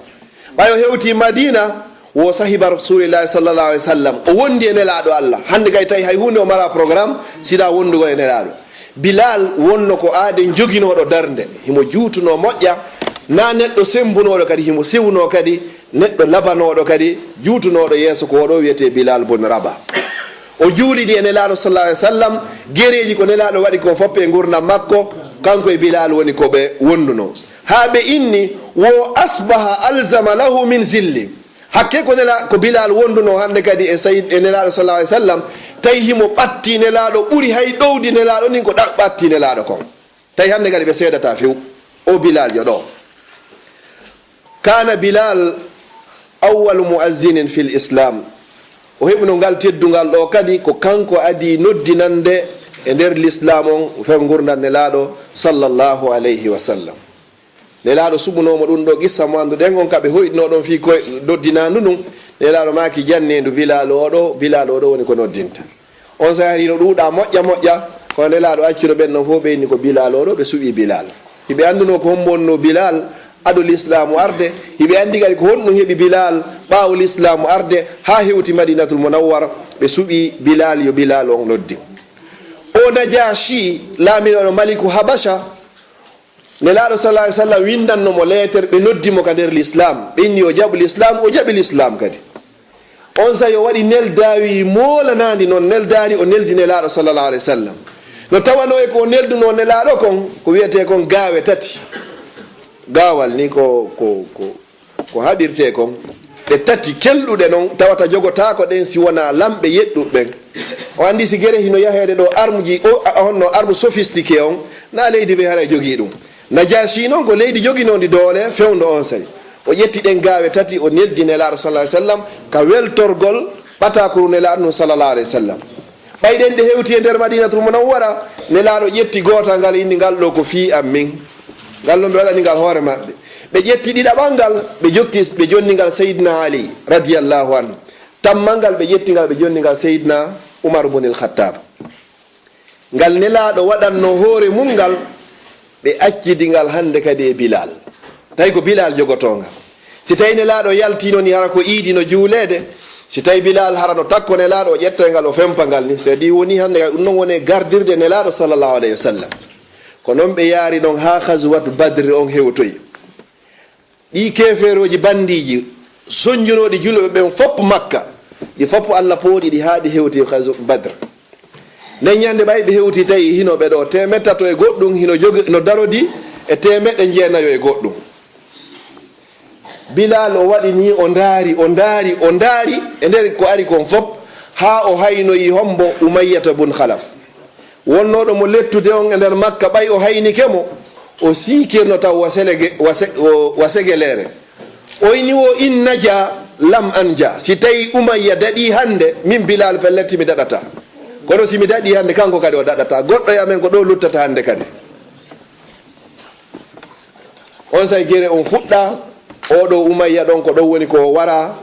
Ɓay o hewti Madina, wo sahiba Rasulillahi sallallahu alaihi wasallam, o wondi e Nelaaɗo Allah. Hannde kay tawi hay huunde o mara programme, sila wondugol e Nelaaɗo. Bilal wonno ko aaden joginooɗo darnde, himo juutunoo moƴƴa, naa neɗɗo sembunooɗo kadi, himo sewunoo kadi, neɗɗo labanooɗo kadi, juutunooɗo yeeso ko oo ɗoo wi'etee Bilal bun Rabah. O juulidi e Nelaaɗo sallallahu alaihi wasallam, gereeji ko Nelaaɗo waɗi kon fof e ngurndan makko, kanko e Bilal woni ko ɓe wondunoo. Haa ɓe inni, wo asbaha alzama lahu min zilli. Hakke ko Nela-, ko Bilal wondunoo hannde kadi e Sayyid, e Nelaaɗo sallallahu alaihi wasallam, tawi himo ɓatti Nelaaɗo ɓuri hay ɗowdi Nelaaɗo ndin ko ɗa-, ɓatti Nelaaɗo kon. Tawi hannde kadi ɓe seedataa few. O Bilal yo ɗoo. Kana Bilal awwalu muazzinin fil Islam. O heɓuno ngal teddungal ɗoo kadi ko kanko adii noddinande e nder Lislaam on, few ngurndan Nelaaɗo sallallahu alaihi wasallam. Nelaaɗo suɓunoo mo ɗum ɗoo qissa mo annduɗen on, ka ɓe hoyɗinoo ɗon fii koy noddinaandu ndun. Nelaaɗo maaki janneendu Bilal oo ɗoo, Bilal oo ɗoo woni ko noddinta. Onsay hari no ɗuuɗa moƴƴa moƴƴa, kono Nelaaɗo accuno ɓen ɗon fow, ɓe inni ko Bilal oo ɗoo, ɓe suɓii Bilal. Hiɓe anndunoo ko hombo wonnoo Bilal ado Lislaamu arde, hiɓe anndi kadi ko honɗum heɓi Bilal ɓaawo Lislaamu arde, haa hewti Madinatul Munawwara, ɓe suɓii Bilal, yo Bilal on noddin. O Najaashi, laamirɗo Maliku Habasha, Nelaaɗo sallallahu alaihi wasallam winndanno mo leeter, ɓe noddi mo ka nder Lislaam. Ɓe inni yo jaɓu Lislaam, o jaɓi Lislaam kadi. Onsay o waɗi neldaari moolanaandi non, neldaari o neldi Nelaaɗo sallallahu alaihi wasallam. No tawanoo e ko o neldunoo Nelaaɗo kon, ko wi'etee kon gaawe tati. Gaawal ni ko, ko, ko, ko haɓirtee kon. Ɗe tati kelɗuɗe non, tawata jogotaako ɗen si wonaa lamɓe yeɗɗuɓe ɓen. O anndi si gere hino yaheede ɗo armuji, o, a, honno armu sophistiqué on, na leydi ɓe haray jogii ɗum. Najashi non ko leydi joginoondi doole fewndo onsay. O ƴetti ɗen gaawe tati, o neldi Nelaaɗo sallallahu alaihi wasallam ka weltorgol ɓatakuru Nelaaɗo non sallallahu alaihi wasallam. Ɓay ɗen ɗe hewti e nder Madinatul Munawwara, Nelaaɗo ƴetti gootal ngal, inni ngal ɗo ko fii am min. Ngal non ɓe waɗani ngal hoore maɓɓe. Ɓe ƴetti ɗiɗaɓal ngal, ɓe jokki, ɓe jonni ngal Sayyidina Ali radiyallahu anhu. Tammal ngal ɓe ƴetti ngal, ɓe jonni ngal Sayyidina Umar ibn al-Khattab. Ngal Nelaaɗo waɗanno hoore mum ngal, ɓe accidi ngal hannde kadi e Bilal. Tawi ko Bilal jogotoo ngal. Si tawi Nelaaɗo yaltiino ni hara ko iidi no juuleede, si tawi Bilal hara no takko Nelaaɗo, o ƴetta ngal, o fempa ngal ni. So ɗi woni hannde kadi, ɗum non woni gardirde Nelaaɗo sallallahu alaihi wasallam. Ko non ɓe yaari ɗon haa Ghazwat Badr on hewtoyi. Ɗii keefeerooji bandiiji, sonnjunooɗi julɓe ɓen fof Makka, ɗi fof Allah pooɗi ɗi haa ɗi hewti Ghazwat Badr. Nden ñande ɓay ɓe hewti tawi hino ɓe ɗo teemeɗɗe tato e goɗɗum, hino jogi, no darodi e teemeɗɗe jeenayo e goɗɗum. Bilal o waɗi ni, o ndaari, o ndaari, o ndaari e nder ko ari kon fof, haa o haynoyi hombo Umayyata bun Khalaf. Wonnooɗo mo lettude on e nder Makka, ɓay o haynike mo, o siikirno taw wa selege-, wa se-, o, wa segeleere. O inni wo, "In naja lam anja." Si tawi Umayya daɗi hannde, min Bilal pellet mi daɗata. Kono si mi daɗi hannde, kanko kadi o daɗata. Goɗɗo e amen ko ɗo luttata hannde kadi. Onsay gere on fuɗɗa, oɗo Umayya ɗon ko ɗon woni ko wara,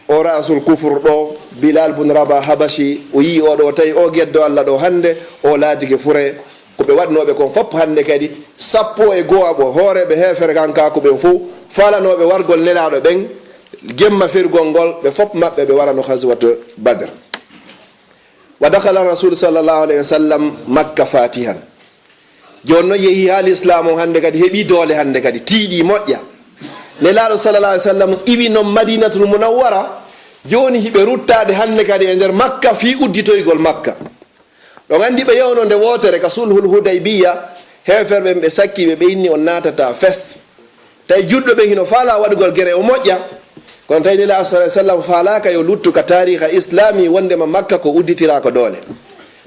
o Ra'sul Kufur ɗo, Bilal bun Rabah Habashi, o yii oɗo, o tawi o geddo Allah ɗo hannde, o laatike fure, ko ɓe waɗnooɓe kon fof hannde kadi, sappo e go'aɓo hooreeɓe heefere kankaaku ɓen fof, faalanooɓe wargol Nelaaɗo ɓen, jemma fergol ngol, ɓe fof maɓɓe ɓe warano Ghazwat Badr. Wa dakhala Rasul sallallahu alaihi wasallam Makka fatihan. Jooni non yehi haa Lislaam on hannde kadi heɓi doole, hannde kadi tiiɗi moƴƴa. Nelaaɗo sallallahu alaihi wasallam iwi non Madinatul Munawwara, jooni hiɓe ruttaade hannde kadi e nder Makka fii udditoygol Makka. Ɗon anndi ɓe yewno nde wootere ka Sulhul Hudaybiyya, heeferɓe ɓen ɓe sakki ɓe, ɓe inni on naatata fes. Tawi julɓe ɓen hino faalaa waɗugol gere o moƴƴa, Kono tawi Nelaaɗo sallallahu alaihi wasallam faalaaka yo luttu ka taariha islami wondema Makka ko udditiraa ko doole.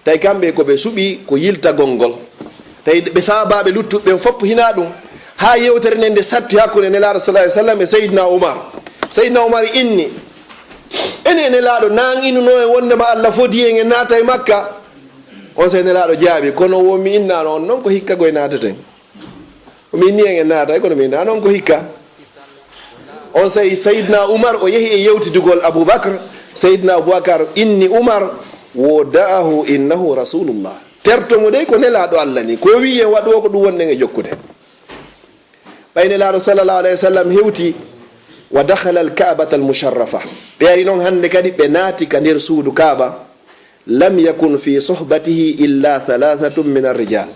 Tawi kamɓe ko ɓe suɓi ko yiltagol ngol. Tawi ɓe sahaabaaɓe luttuɓe ɓen fof hinaa ɗum. Haa yewtere nden nde satti hakkunde Nelaaɗo sallallahu alaihi wasallam e Seydina Umar. Seydina Umar inni, "Enen e Nelaaɗo naanginunoo en wondema Allah fodi en en naata e Makka." Onsay Nelaaɗo jaabi, "Kono wo mi innaano on non ko hikka goy naateten." Min ni en en naatay, kono min na non ko hikka. Onsay Seydina Umar o yehi e yewtidugol Abubakar. Seydina Abubakar inni Umar, "Wo da'ahu innahu Rasulullah." Terto mo dey ko Nelaaɗo Allah ni. Ko wi'i en waɗu o ko ɗum wonɗen e jokkude. Ɓay Nelaaɗo sallallahu alaihi wasallam hewti, "Wa dakhala al-Ka'bata al-musharrafa." Ɓe ari non hannde kadi ɓe naati ka nder suudu Kaaba. "Lam yakun fi suhbatihi illa thalathatun min ar-rijal."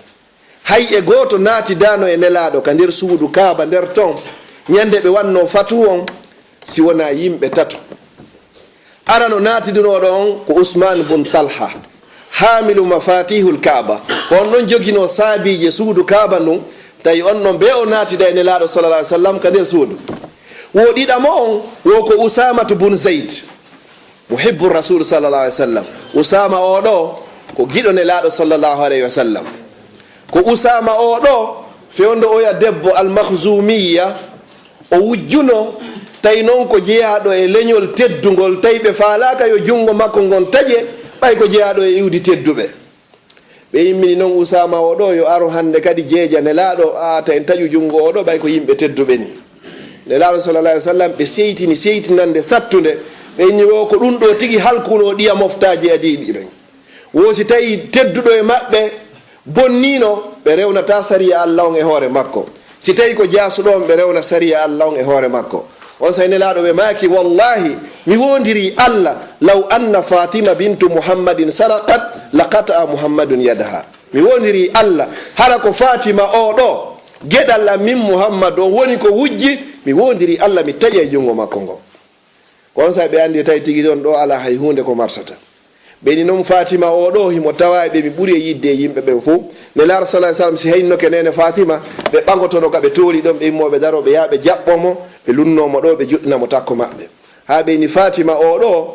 Hay e gooto naatidaano e Nelaaɗo ka nder suudu Kaaba nder ton, ñande ɓe wanno fatu on, si wonaa yimɓe tato. Arano naatidunooɗo on ko Usman bun Talha, haamilu mafatihul Kaaba, ko on ɗon joginoo saabiije suudu Kaaba ndun, tawi on ɗon bee o naatida e Nelaaɗo sallallahu alaihi wasallam ka nder suudu. Wo ɗiɗamo on, wo ko Usamatu bun Zayd, muhibbu Rasul sallallahu alaihi wasallam. Usaama oo ɗoo ko giɗo Nelaaɗo sallallahu alaihi wasallam. Ko Usaama oo ɗoo fewndo oya debbo Al-Makhzumiyya, o wujjuno, tawi non ko jeyaaɗo e leñol teddungol, tawi ɓe faalaaka yo junngo makko ngon taƴe, ɓay ko jeyaaɗo e iwdi tedduɓe. Ɓe immini non Usaama oo ɗoo yo aro hannde kadi jeeja Nelaaɗo, a ta en taƴu junngo oo ɗoo, ɓay ko yimɓe tedduɓe ni. Nelaaɗo sallallahu alaihi wasallam ɓe seytini, seytinande sattunde, ɓe inni wo ko ɗum ɗoo tigi halkunoo ɗiya moftaaji adiiɗi ɓen. Wo si tawi tedduɗo e maɓɓe bonniino, ɓe rewnataa sariya Allah on e hoore makko. Si tawi ko jaasuɗo on, ɓe rewna sariya Allah on e hoore makko. Onsay Nelaaɗo ɓe maaki, "Wallahi, mi woondirii Allah, law anna Fatima bintu Muhammadin saraqat, laqata'a Muhammadun yadaha." Mi woondirii Allah, hara ko Fatima oo ɗoo, geɗal am min Muhammad on woni ko wujji, mi woondirii Allah, mi taƴay junngo makko ngo. Ko onsay ɓe anndi tawi tigi ɗon ɗoo alaa hay huunde ko marsata. Ɓe ni non Fatima oo ɗoo himo tawaa e ɓe mi ɓuri e yidde e yimɓe ɓen fow. Nelaaɗo sallallahu alaihi wasallam si haynoke neene Fatima, ɓe ɓaŋotono ka ɓe tooli ɗon, ɓe immoo ɓe daroo, ɓe yaha ɓe jaɓɓoo mo, ɓe lunnoo mo ɗoo, ɓe juɗɗina mo takko maɓɓe. Haa ɓe ni Fatima oo ɗoo,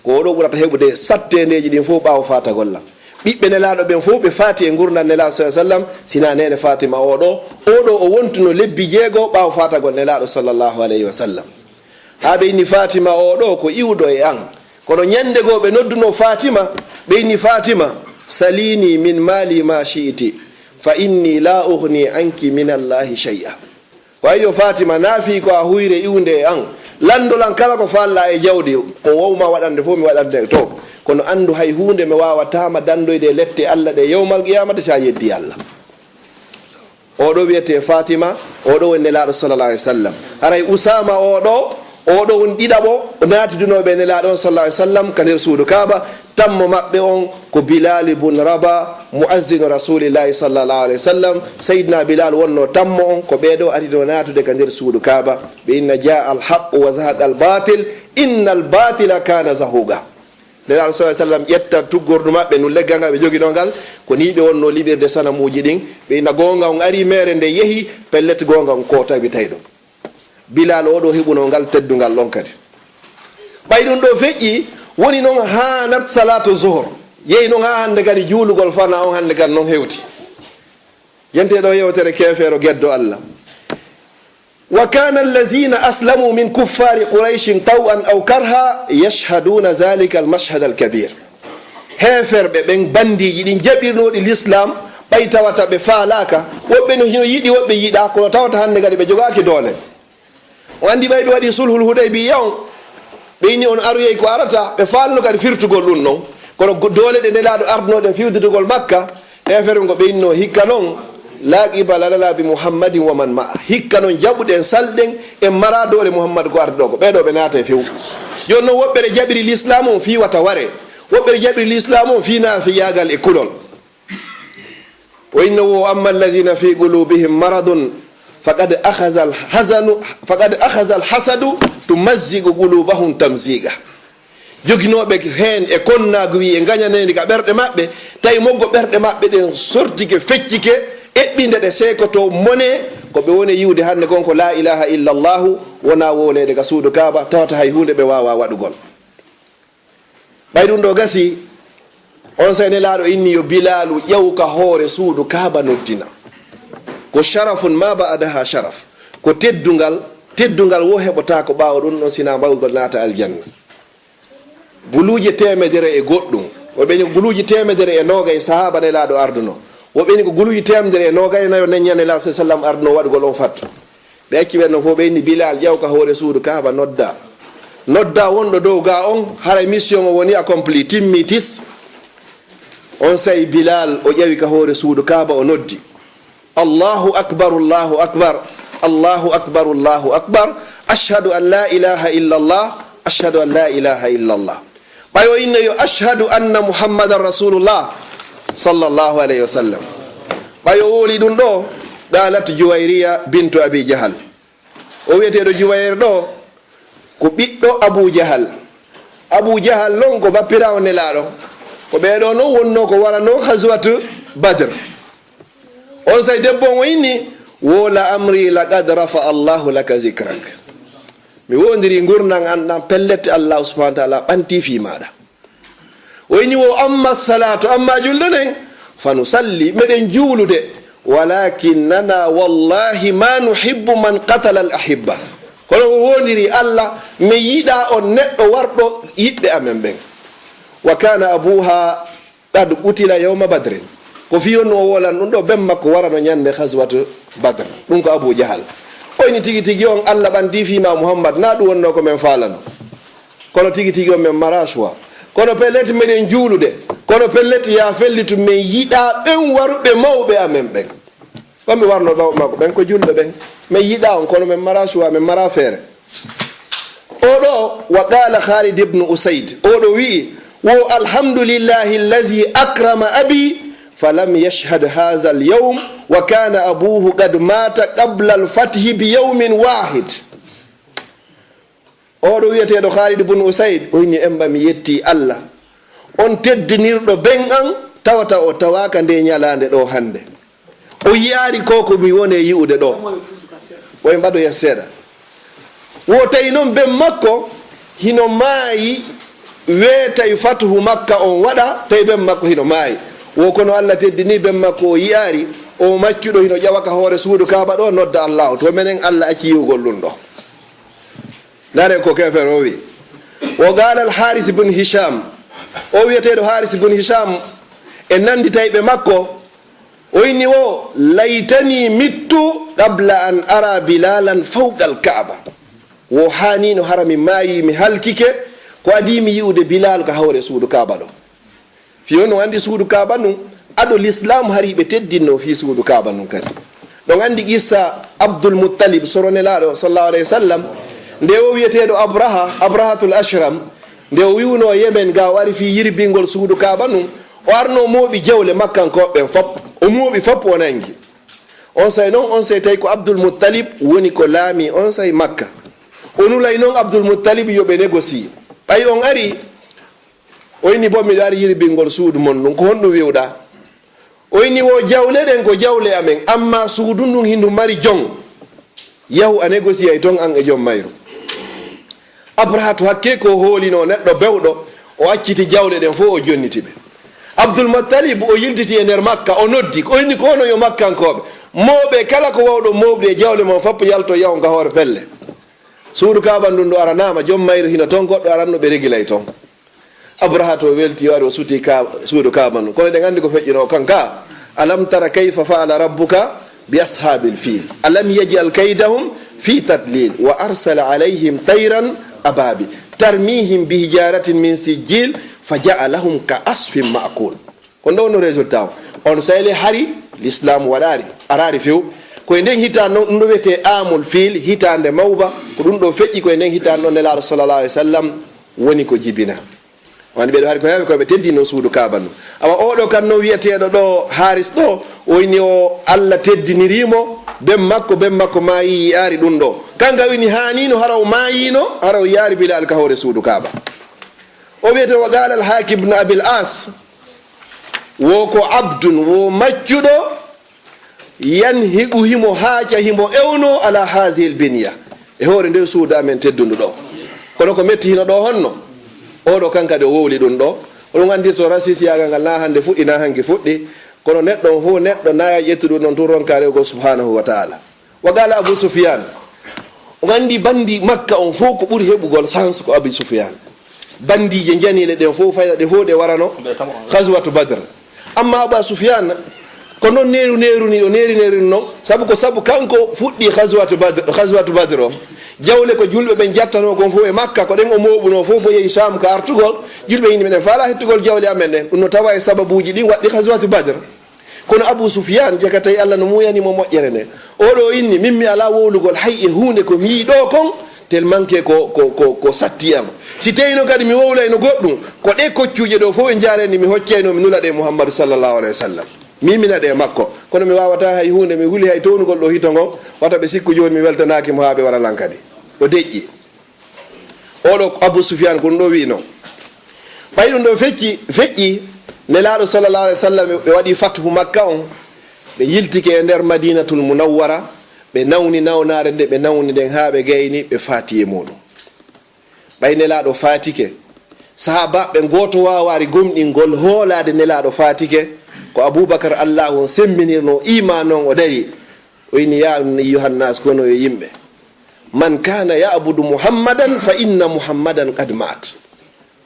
ko oo ɗoo ɓurata heɓude satteendeeji ɗin fow ɓaawo faatagol lan. Ɓiɓɓe Nelaaɗo ɓen fow ɓe faati e ngurndan Nelaaɗo sallallahu alaihi wasallam, sinaa neene Fatima oo ɗoo, oo ɗoo o wontuno lebbi jeego ɓaawo faatagol Nelaaɗo sallallahu alaihi wasallam. Haa ɓe inni Fatima oo ɗoo ko iwɗo e an. Kono ñande goo ɓe nodduno Fatima, ɓe inni Fatima, "Salini min mali ma shi'ti, fa inni la ughni anki min Allahi shay'a." Ko ayyo Fatima, naafi ko a huyre iwnde e an. Lanndo lan kala ko faalɗaa e jawdi, ko wowma waɗande fof mi waɗante to. Kono anndu hay huunde mi waawataa ma danndoyde e lette Allah ɗe yawmal qiyamata si a yeddi Allah. Oo ɗoo wiyetee Fatima, oo ɗoo woni Nelaaɗo sallallahu alaihi wasallam. Haray Usaama oo ɗoo, oo ɗoo woni ɗiɗaɓo, o naatidunooɓe e Nelaaɗo on sallallahu alaihi wasallam ka nder suudu Kaaba. Tammo maɓɓe on ko Bilal ibn Rabah, muazzinu Rasulillahi sallallahu alaihi wasallam. Sayyidina Bilal wonno tammo on, ko ɓee ɗoo arinoo naatude ka nder suudu Kaaba. Ɓe inna: "Jaa al haqqu wa zahaqa al batil, inna al batila kana zahuqa." Nelaaɗo sallallahu alaihi wasallam ƴetta tuggordu maɓɓe, ndun leggal ngal ɓe joginoo ngal, ko nii ɓe wonnoo liɓirde sanamuuji ɗin. Ɓe inna: "Goonga on arii, meere nden yehi, pellet goonga on ko tawitay ɗon." Bilal oo ɗoo heɓunoo ngal teddungal ɗon kadi. Ɓay ɗum ɗoo feƴƴi, woni non haanat salaatu zuhur. Yehi non haa hannde kadi juulugol fana on hannde kadi non hewti. Yente ɗoo yewtere keefeero geddo Allah. "Wa kana allazina aslamu min kuffari Qurayshin taw'an aw karha yashhaduna zalika al-mashhad al-kabir." Heeferɓe ɓen, bandiiji ɗin jaɓirnooɗi Lislaam, ɓay tawata ɓe faalaaka, woɓɓe no hino yiɗi, woɓɓe yiɗaa, kono tawata hannde kadi ɓe jogaaki doole. O anndi ɓay ɓe waɗi sulhul Hudaybiya on, ɓe inni on aroyay ko arata, ɓe faalno kadi firtugol ɗum non. Kono go-, doole ɗe Nelaaɗo ardunoo ɗen fiwditugol Makka, heeferɓe ngo ɓe innoo hikka non, "La qibala lana bi Muhammadin wa man ma'a." Hikka non jaɓuɗen, salɗen, en maraa doole Muhammad ko ardi ɗoo ko. Ɓee ɗoo ɓe naata e few. Jooni non woɓɓe ɗe jaɓiri Lislaam on fii wata ware. Woɓɓe ɗe jaɓiri Lislaam on fii naafiyaagal e kulol. O inno wo, "Amma allazina fi qulubihim maradun faqad akhadha al-hazanu, faqad akhadha al-hasadu tumazziqu qulubahum tamziqa." Joginooɓe heen e konnaagu wi e ngañaneendi ka ɓerɗe maɓɓe, tawi moggo ɓerɗe maɓɓe ɗen sortike, feccike, eɓɓinde ɗe seekoto mone, ko ɓe woni yiwde hannde kon ko la ilaha illa Allahu wonaa wowleede ka suudu Kaaba, tawata hay huunde ɓe waawaa waɗugol. Ɓay ɗum ɗo gasi, on sey Nelaaɗo inni yo Bilaalu ƴew ka hoore suudu Kaaba noddina. Ko sharafun ma ba'daha sharaf. Ko teddungal, teddungal wo heɓotaako ɓaawo ɗum ɗon sinaa mbawgol naata aljanna. Guluuje teemedere e goɗɗum. Woɓɓe ni ko guluuje teemedere e noogay sahaaba Nelaaɗo arduno. Woɓɓe ni ko guluuje teemedere e noogay e nayo neñña Nelaaɗo sallallahu alaihi wasallam arduno waɗugol on fattu. Ɓe acci ɓen non fof, ɓe inni Bilal, ƴaw ka hoore suudu Kaaba, nodda. Nodda wonɗo dow ga on, haray mission o woni accompli, timmi tis. On sey Bilal o ƴawi ka hoore suudu Kaaba, o noddi. Allahu akbar, Allahu akbar, Allahu akbar, Allahu akbar. Ashhadu an la ilaha illallah, ashhadu an la ilaha illallah. Ɓay o inno yo ashhadu anna Muhammadan Rasulullah sallallahu alayhi wa sallam. Ɓay o wowli ɗum ɗo, qalat Juwayriya bintu Abi Jahal. O wiyeteeɗo Juwayr ɗo, ko ɓiɗɗo Abu Jahal. Abu Jahal non ko bappiraawo Nelaaɗo. Ko ɓee ɗoo non wonnoo ko waranoo Ghazwat Badr. On sey debbo on o inni, wo la amri laqad rafa Allahu laka zikrak. Mi wondiri ngurndan an ɗan, pellet Allahu subhanahu wa ta'ala ɓanti fii maaɗa. O inni wo amma salatu, amma julde nden, fa nusalli, meɗen juulude, walakinnana wallahi ma nuhibbu man qatala al ahibba. Kono o wondiri Allah, mi yiɗa on neɗɗo warɗo yiɓɓe amen ɓen. Wa kana abuha qad qutila yawma badrin. Ko fii on o wolan ɗum ɗo, ben makko warano ñande Ghazwat Badr. Ɗum ko Abu Jahal. O inni tigi tigi on Allah ɓanti fii ma Muhammad, na ɗum wonno ko men faalano. Kono tigi tigi on men mara choix. Kono pellet meɗen juulude. Kono pellet ya fellitu men yiɗa ɓen waruɓe mawɓe amen ɓen. Ɓen ɓe warno ɗo makko ɓen ko julɓe ɓen. Men yiɗa on kono men mara choix, men mara feere. Oɗo, wa qala Khalid ibn Usaid, oɗo wi'i, wo alhamdulillahi allazi akrama abi, falam yashhad hadha al-yawm, wa kana abuhu qad mata qabla al-fathi bi yawmin wahid. Oɗo wi'eteeɗo Khalid ibn Usaid, o inni, emba mi yetti Allah, on teddinirɗo ben an, tawata o tawaaka nde ñalaande ɗo hannde. O yi'aari ko ko mi woni e yi'ude ɗo. Ko e mbaɗoya seeɗa. Wo tawi noon ben makko hino maayi, wee tawi fatuhu Makka on waɗa, tawi ben makko hino maayi. Wo kono Allah teddini ben makko, o yi'aari, o maccuɗo hino ƴawa ka hoore suudu Kaaba ɗo, nodda Allahu. To menen Allah acci yi'ugol ɗum ɗo. Ndaren ko keefeero o wi'i. Wo qala al Haris ibn Hisham. O wi'eteeɗo Haris ibn Hisham, e nannditayɓe makko, o inni wo, laytani mittu qabla an ara Bilalan fawqa al Kaaba. Wo haanino hara mi maayi, mi halkike, ko adii mi yi'ude Bilal ka hoore suudu Kaaba ɗo. Fii on no anndi suudu Kaaba nun, ado Lislaam hari ɓe teddinno fii suudu Kaaba nun kadi. Ɗon anndi qissa Abdul Muttalib, soro Nelaaɗo sallallahu alayhi wa sallam, nde o wi'eteeɗo Abraha, Abrahatul Ashram, nde o wi'unoo Yemen ga o ari fii yirbingol suudu Kaaba nun, o arno mooɓi jawle Makkankooɓe ɓen fop, o mooɓi fop o nangi. Onsay non, onsay tawi ko Abdul Muttalib woni ko laami onsay Makka. O nulay non Abdul Muttalib yo ɓe négocier. Ɓay on ari, o inni, "Bo miɗo ari yirbingol suudu mon ndun, ko honɗum wi'uɗaa?" O inni, "Wo jawle ɗen ko jawle amen, amma suudu ndun hindu mari jon. Yahu a négocier ton an e jom mayru." Abrahatu hakke ko hoolinoo neɗɗo bewɗo, o acciti jawle ɗen fof o jonniti ɓe. Abdul Muttalib o yiltiti e nder Makka, o noddi, o inni ko onon yo Makkankooɓe. Mooɓe kala ko wawɗo mooɓde e jawle mon fof yalto yahu nga hoore pelle. Suudu Kaaba ndun ɗo aranaama, jom mayru hino ton, goɗɗo aranno ɓe regilay ton. Abraha to welti, o ari, o suti ka, suudu Kaaba ndun. Kono eɗen anndi ko feƴƴunoo kan ka. Alam tara kayfa fa'ala rabbuka bi ashabil fil. Alam yaj'al kaydahum fi tadlil. Wa arsala alayhim tayran ababil. Tarmihim bi hijaratin min sijjil. Fa ja'alahum ka asfin ma'kul. Ko ndo no résultat o. On sayle hari, l'islam waɗaari, araari few. Ko e nden hitaande non, ɗum ɗo wiyetee amul fiil, hitaande mawba, ko ɗum ɗo feƴƴi ko e nden hitaande non Nelaaɗo sallallahu alayhi wa sallam woni ko jibina. Wani ɓeɗo hari ko heewɓe ko ɓe teddino suudu Kaaba ndun. Awa oɗo kan no wiyeteeɗo ɗo Haris ɗo, o inni o Allah teddiniri mo, ben makko, ben makko maayi yi'aari ɗum ɗo. Kanka wini haanino hara o maayino, hara o yi'aari Bilal ka hoore suudu Kaaba. O wiyete wa qala al-Hakim ibn Abil As, wo ko abdun, wo maccuɗo, yanhiqu himo haaca, himo ewno ala hazihi al-binya. E hoore nde suudu amen teddundu ɗo. Kono ko metti hino ɗo honno? Oɗo kan kadi o wowli ɗum ɗo. Oɗon andirto rasisiyaagal ngal na hannde fuɗɗi, na hanki fuɗɗi. Kono neɗɗo on fof neɗɗo na ƴettu ɗum ɗon tun ronka rewgol subhanahu wa ta'ala. Wa qala Abu Sufyan. On anndi banndi Makka on fof ko ɓuri heɓugol sans ko Abu Sufyan. Banndiije njaniile ɗen fof fayda ɗe fof ɗe warano Ghazwatu Badr. Amma Aba Sufyan, ko non neeru neeru ni, o neeri neeru non, sabu ko sabu kanko fuɗɗi Ghazwatu Badr, Ghazwatu Badr o. Jawle ko julɓe ɓen jattanoo kon fof e Makka, ko ɗen o mooɓunoo fof, mo yehi Sham ka artugol, julɓe inni meɗen faala hettugol jawle amen ɗen. Ɗum no tawa e sababuuji ɗin waɗɗi Ghazwatu Badr. Kono Abu Sufyan, jaka tawi Allah no muuyani mo moƴƴere nde. Oɗo inni, min mi alaa wowlugol hay e huunde ko mi yi'i ɗo kon, tellement que ko, ko, ko, ko satti am. Si tawino kadi mi wowlayno goɗɗum, ko ɗe koccuuje ɗo fof e njaareni mi hoccayno mi nula ɗe Muhammadu sallallahu alaihi wa sallam. Mi yimina ɗe makko. Kono mi waawata hay huunde, mi huli hay townugol ɗo hito ngon, wata ɓe sikku jooni mi weltanaaki mo haa ɓe wara lan kadi. O deƴƴi. Oɗo Abu Sufyan ko ɗum ɗo wi'no. Ɓay ɗum ɗo fecci, feƴƴi, Nelaaɗo sallallahu alaihi wa sallam ɓe waɗi fathu Makka on, ɓe yiltike e nder Madinatul Munawwara, ɓe nawni nawnaare nde ɓe nawni nden haa ɓe gayni, ɓe faati e muɗum. Ɓay Nelaaɗo faatike, sahaabaaɓe gooto waawaari gomɗingol hoolaade Nelaaɗo faatike, ko Abubakar Allaahu on semmbinirno iimaan on o dari, o inni, "Yaa ayyuhan naas, kono yo yimɓe, man kaana ya'budu Muhammadan fa inna Muhammadan qad maat."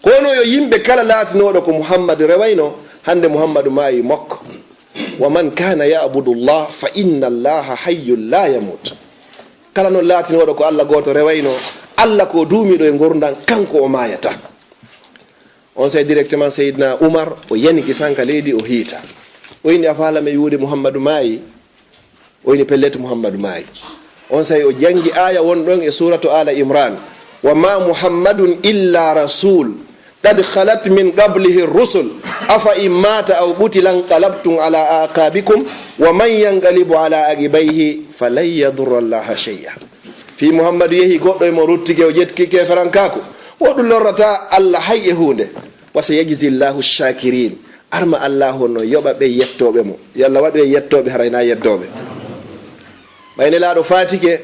Kono yo yimɓe kala laatinooɗo ko Muhammadu rewayno, hannde Muhammadu maayi mokko. "Wa man kaana ya'budu Allah fa inna Allaha hayyun la yamut." Kala non laatinooɗo ko Allah gooto rewayno, Allah ko duumiiɗo e ngurndan, kanko o maayata. On say directement Seydina Umar o yani ki sanka leydi o hiita. O inni, "A faala mi wi'ude Muhammadu maayi?" O inni, "Pellet Muhammadu maayi." On say o jangi aaya won ɗon e suratu Ala Imran, "Wa ma Muhammadun illa rasul, qad khalat min qablihi rusul, afa in mata aw qutila inqalabtum ala aqabikum, wa man yanqalibu ala aqibayhi falan yadurra Allaha shay'a." Fii Muhammadu yehi goɗɗo e mo ruttike o ƴettike keeferankaaku. Wo ɗum lorrata Allah hay e huunde. "Wa sayajzi Allahu shakirin." Arma Allahu on no yoɓa ɓe yettooɓe mo. Yo Allah waɗu e yettooɓe haray na yeddooɓe. Ɓay Nelaaɗo faatike,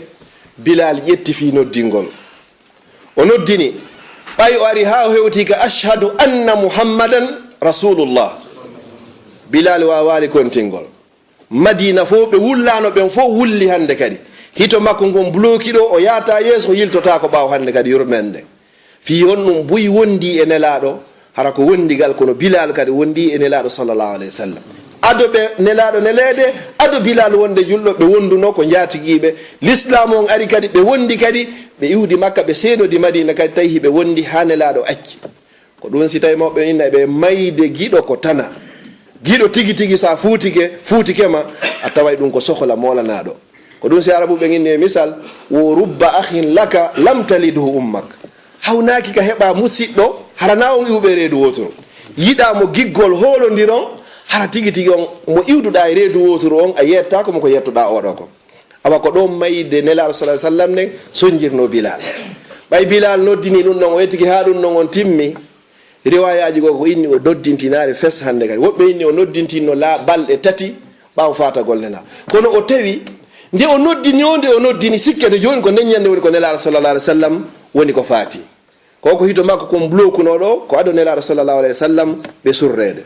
Bilal ƴetti fii noddingol. O noddini. Ɓay o ari haa o hewti ka, "Ashhadu anna Muhammadan Rasulullah." Bilal waawaali kontingol. Madina fof, ɓe wullaano ɓen fof wulli hannde kadi. Hito makko ngon bloki ɗo, o yaata yeeso, o yiltotaako ɓaawo hannde kadi, yurmeende. Fii honɗum buy wondi e Nelaaɗo, hara ko wondigal, kono Bilal kadi wondi e Nelaaɗo sallallahu alaihi wa sallam. Ado ɓe Nelaaɗo neleede, ado Bilal wonde julɗo, ɓe wonduno ko njaatigiiɓe. Lislaamu on ari kadi, ɓe wondi kadi, ɓe iwdi Makka, ɓe seenodi Madina kadi, tawi hiɓe wondi haa Nelaaɗo acci. Ko ɗum si tawi mawɓe inna ɓe mayde giɗo ko tana. Giɗo tigi tigi sa fuutike, fuutike ma, a taway ɗum ko sohola moolanaaɗo. Ko ɗum si Arabuɓe inni e misal, wo rubba akhin laka lam talidhu ummak. Hawnaaki ka heɓa musiɗɗo, hara na on iwɓe reedu wooturu. Yiɗa mo giggol hoolondiron, hara tigi tigi on mo iwduɗa e reedu wooturu on, a yettaako mo ko yettuɗa oɗo ko. Awa ko ɗon mayde Nelaaɗo sallallahu alaihi wasallam nden sonjirno Bilal. Ɓay Bilal noddini ɗum ɗon, o yettiki haa ɗum ɗon on timmi, riwayaaji goo ko inni o noddintinaare fes hannde kadi. Woɓɓe inni o noddintinno la balɗe tati ɓaawo faatagol Nelaaɗo. Kono o tawi nde o noddini o, nde o noddini sikke to jooni ko nden ñande woni ko Nelaaɗo sallallahu alaihi wasallam woni ko faati. Ko ko hito makko kon blokuno ɗo, ko ado Nelaaɗo sallallahu alaihi wasallam ɓe surreede.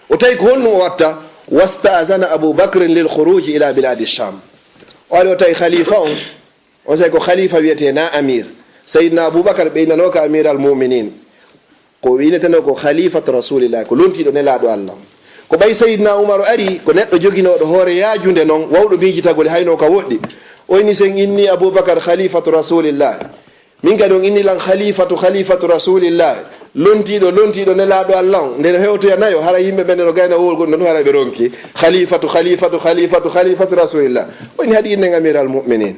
O tawi ko honɗum o watta? Wasta'zana Abu Bakrin lil khuruji ila biladi Sham. O ari o tawi khalifa on, on say ko khalifa wiyete na amir. Sayyidina Abu Bakar ɓe innano ka amir al mu'minin. Ko ɓe inneteno ko khalifatu rasulillah, ko lontiɗo Nelaaɗo Allah. Ko ɓay Sayyidina Umar ari, ko neɗɗo joginoɗo hoore yaajunde non, wawɗo miijitagol hayno ka woɗɗi. O inni sen inni Abu Bakar khalifatu rasulillah. Min kadi on inni lan khalifatu, khalifatu rasulillah, lontiiɗo, lontiiɗo Nelaaɗo Allah on. Nde no hewtoya nayo, hara yimɓe ɓen no gayna wowol goɗɗo non, hara ɓe ronki. Khalifatu, khalifatu, khalifatu, khalifatu rasulillah. O inni haɗi innen amiral mu'minin.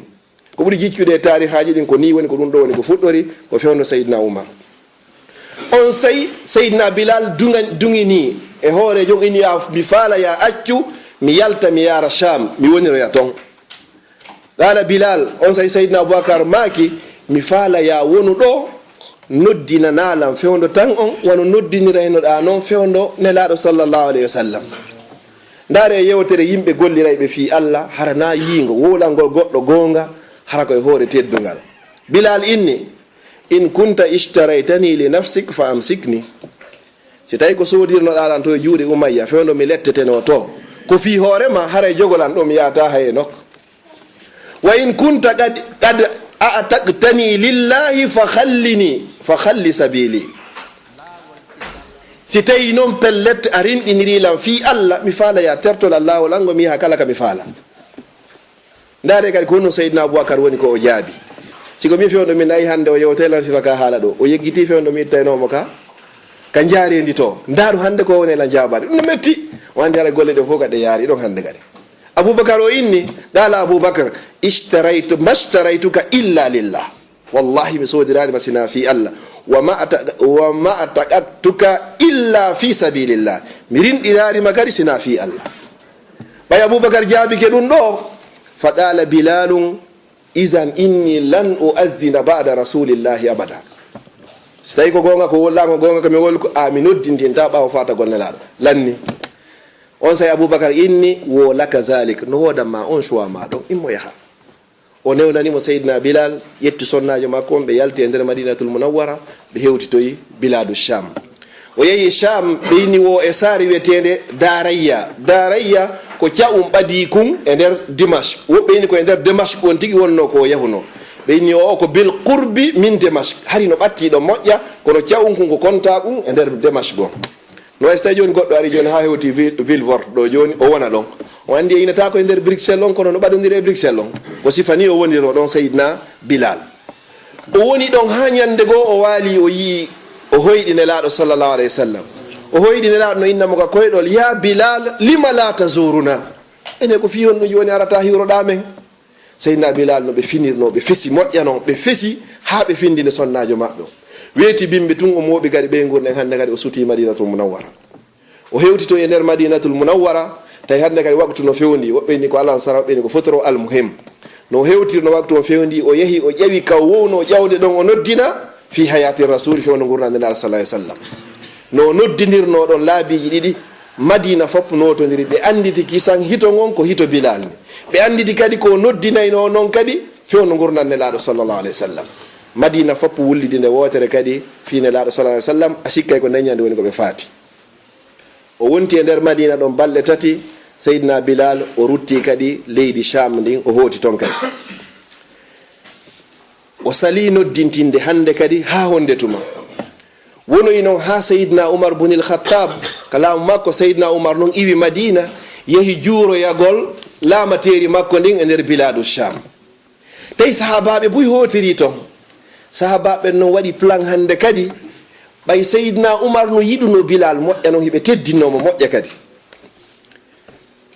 Ko ɓuri jiccude e taarihaaji ɗin ko nii woni, ko ɗum ɗo woni ko fuɗɗori, ko fewndo Sayyidina Umar. On say, Sayyidina Bilal dunga-, dungini e hoore jom inni, "Ya, mi faala ya accu, mi yalta, mi yaara Sham, mi woniroya ton." Qala Bilal, on say Sayyidina Abubakar maaki, "Mi faala ya wonu ɗo, noddinana lan fewndo tan on, wano noddiniraynoɗa non fewndo Nelaaɗo sallallahu alayhi wa sallam." Ndaare e yewtere yimɓe gollirayɓe fii Allah, hara na yiingo, wowlangol goɗɗo goonga, Hara ko e hoore teddungal. Bilal inni, "In kunta ishtaraytani li nafsik fa amsikni." Si tawi ko soodirnoɗaa lan to e juuɗe Umayya, fewndo mi lettetenoo to, ko fii hoore ma, haray jogolan ɗoo mi yaata hay e nokku. "Wa in kunta qad, qad a'taqtani lillahi fa khallini, fa khalli sabili." Si tawi non pellet a rinɗinirii lan fii Alla, mi faala ya tertol Alla o lango mi yaha kala ka mi faala. Ndaaree kadi ko honno Seydina Abubakar woni ko o jaabi. Si ko min fewndo min nayi hannde o yewtay lan sifa ka haala ɗoo. O yeggitii fewndo mi ittaynoo mo ka, ka njaareendi to. Ndaaru hannde ko woni lan jaabaade. Ɗum no metti. O anndi hara golle ɗe fof kadi ɗe yaari ɗon hannde kadi. Abubakar o inni, qala Abubakar, "Ishtaraytu, mashtaraytuka illa lillah." Wallahi mi soodiraani ma sinaa fii Alla. "Wa ma ata-, wa ma ataqattuka illa fi sabilillah." Mi rinɗiraani ma kadi sinaa fii Alla. Ɓay Abubakar jaabike ɗum ɗoo, fa qala Bilalun, "Izan inni lan uazzina ba'da rasulillahi abada." Si tawi ko goonga, ko wollaango goonga, ko mi wol ko a mi noddintinta ɓaawo faatagol Nelaaɗo. Lanni. On say Abubakar inni, "Wo laka zalik, no woodan ma on choix ma ɗon, immo yaha." O newnani mo Seydina Bilal, ƴetti sonnaajo makko on, ɓe yalti e nder Madinatul Munawwara, ɓe hewtitoyi Biladu Sham. O yehi Sham, ɓe inni wo e saare wi'eteende Darayya. Darayya ko ca'um ɓadii kun e nder Dimashq. Woɓɓe inni ko e nder Dimashq on tigi wonnoo ko o yahunoo. Ɓe inni o ko bil qurbi min Dimashq. Hari no ɓattii ɗon moƴƴa, kono ca'um kun ko kontaa kun e nder Dimashq on. No wayi so tawi jooni goɗɗo ari jooni haa hewti Vil-, Vilvoorde ɗo jooni, o wona ɗon. O anndi o inata ko e nder Bruxelles on, kono no ɓadondiri e Bruxelles on. Ko sifa ni o wonirno ɗon Seydina Bilal. O woni ɗon haa ñannde goo o waali, o yi'i, o hoyɗi Nelaaɗo sallallahu alayhi wa sallam. O hoyɗi Nelaaɗo no inna mo ka koyɗol, "Ya Bilal, lima la tazuruna?" Ene ko fii honɗum jooni arata hiwroɗaa men? Seydina Bilal no ɓe finirnoo, ɓe fesi moƴƴa non, ɓe fesi haa ɓe findini sonnaajo maɓɓe on. Weeti bimbi tun o mooɓi kadi ɓeynguure nden hannde kadi o sutii Madinatul Munawwara. O hewtitoyi e nder Madinatul Munawwara, tawi hannde kadi waktu no fewndi, woɓɓe inni ko alansara, woɓɓe inni ko fotoro, almuhim. No o hewtirno waktu on fewndi, o yehi, o ƴawi ka o wownoo ƴawde ɗon, o noddina, fi hayati rasuli, fewndo ngurndan Nelaaɗo sallallahu alayhi wa sallam. No o noddinirnoo ɗon laabiiji ɗiɗi, Madina fof nootondiri, ɓe annditi kisan hito ngon ko hito Bilal ni. Ɓe annditi kadi ko o noddinaynoo non kadi fewndo ngurndan Nelaaɗo sallallahu alayhi wa sallam. Madina fof wullidi nde wootere kadi fii Nelaaɗo sallallahu alayhi wa sallam, a sikkay ko nden ñande woni ko ɓe faati. O wonti e nder Madina ɗon balɗe tati, Seydina Bilal o rutti kadi leydi Sham ndin, o hooti ton kadi. O salii noddintinde hannde kadi haa honde tuma. Wonoyi non haa Seydina Umar bunil Khattab, ka laamu makko, Seydina Umar non iwi Madina, yehi juuroyagol laamateeri makko ndin e nder Biladu Sham. Tawi sahaabaaɓe buy hootiri ton. Sahaabaaɓe ɓen non waɗi plan hannde kadi. Ɓay Seydina Umar no yiɗuno Bilal moƴƴa non, hiɓe teddinno mo moƴƴa kadi.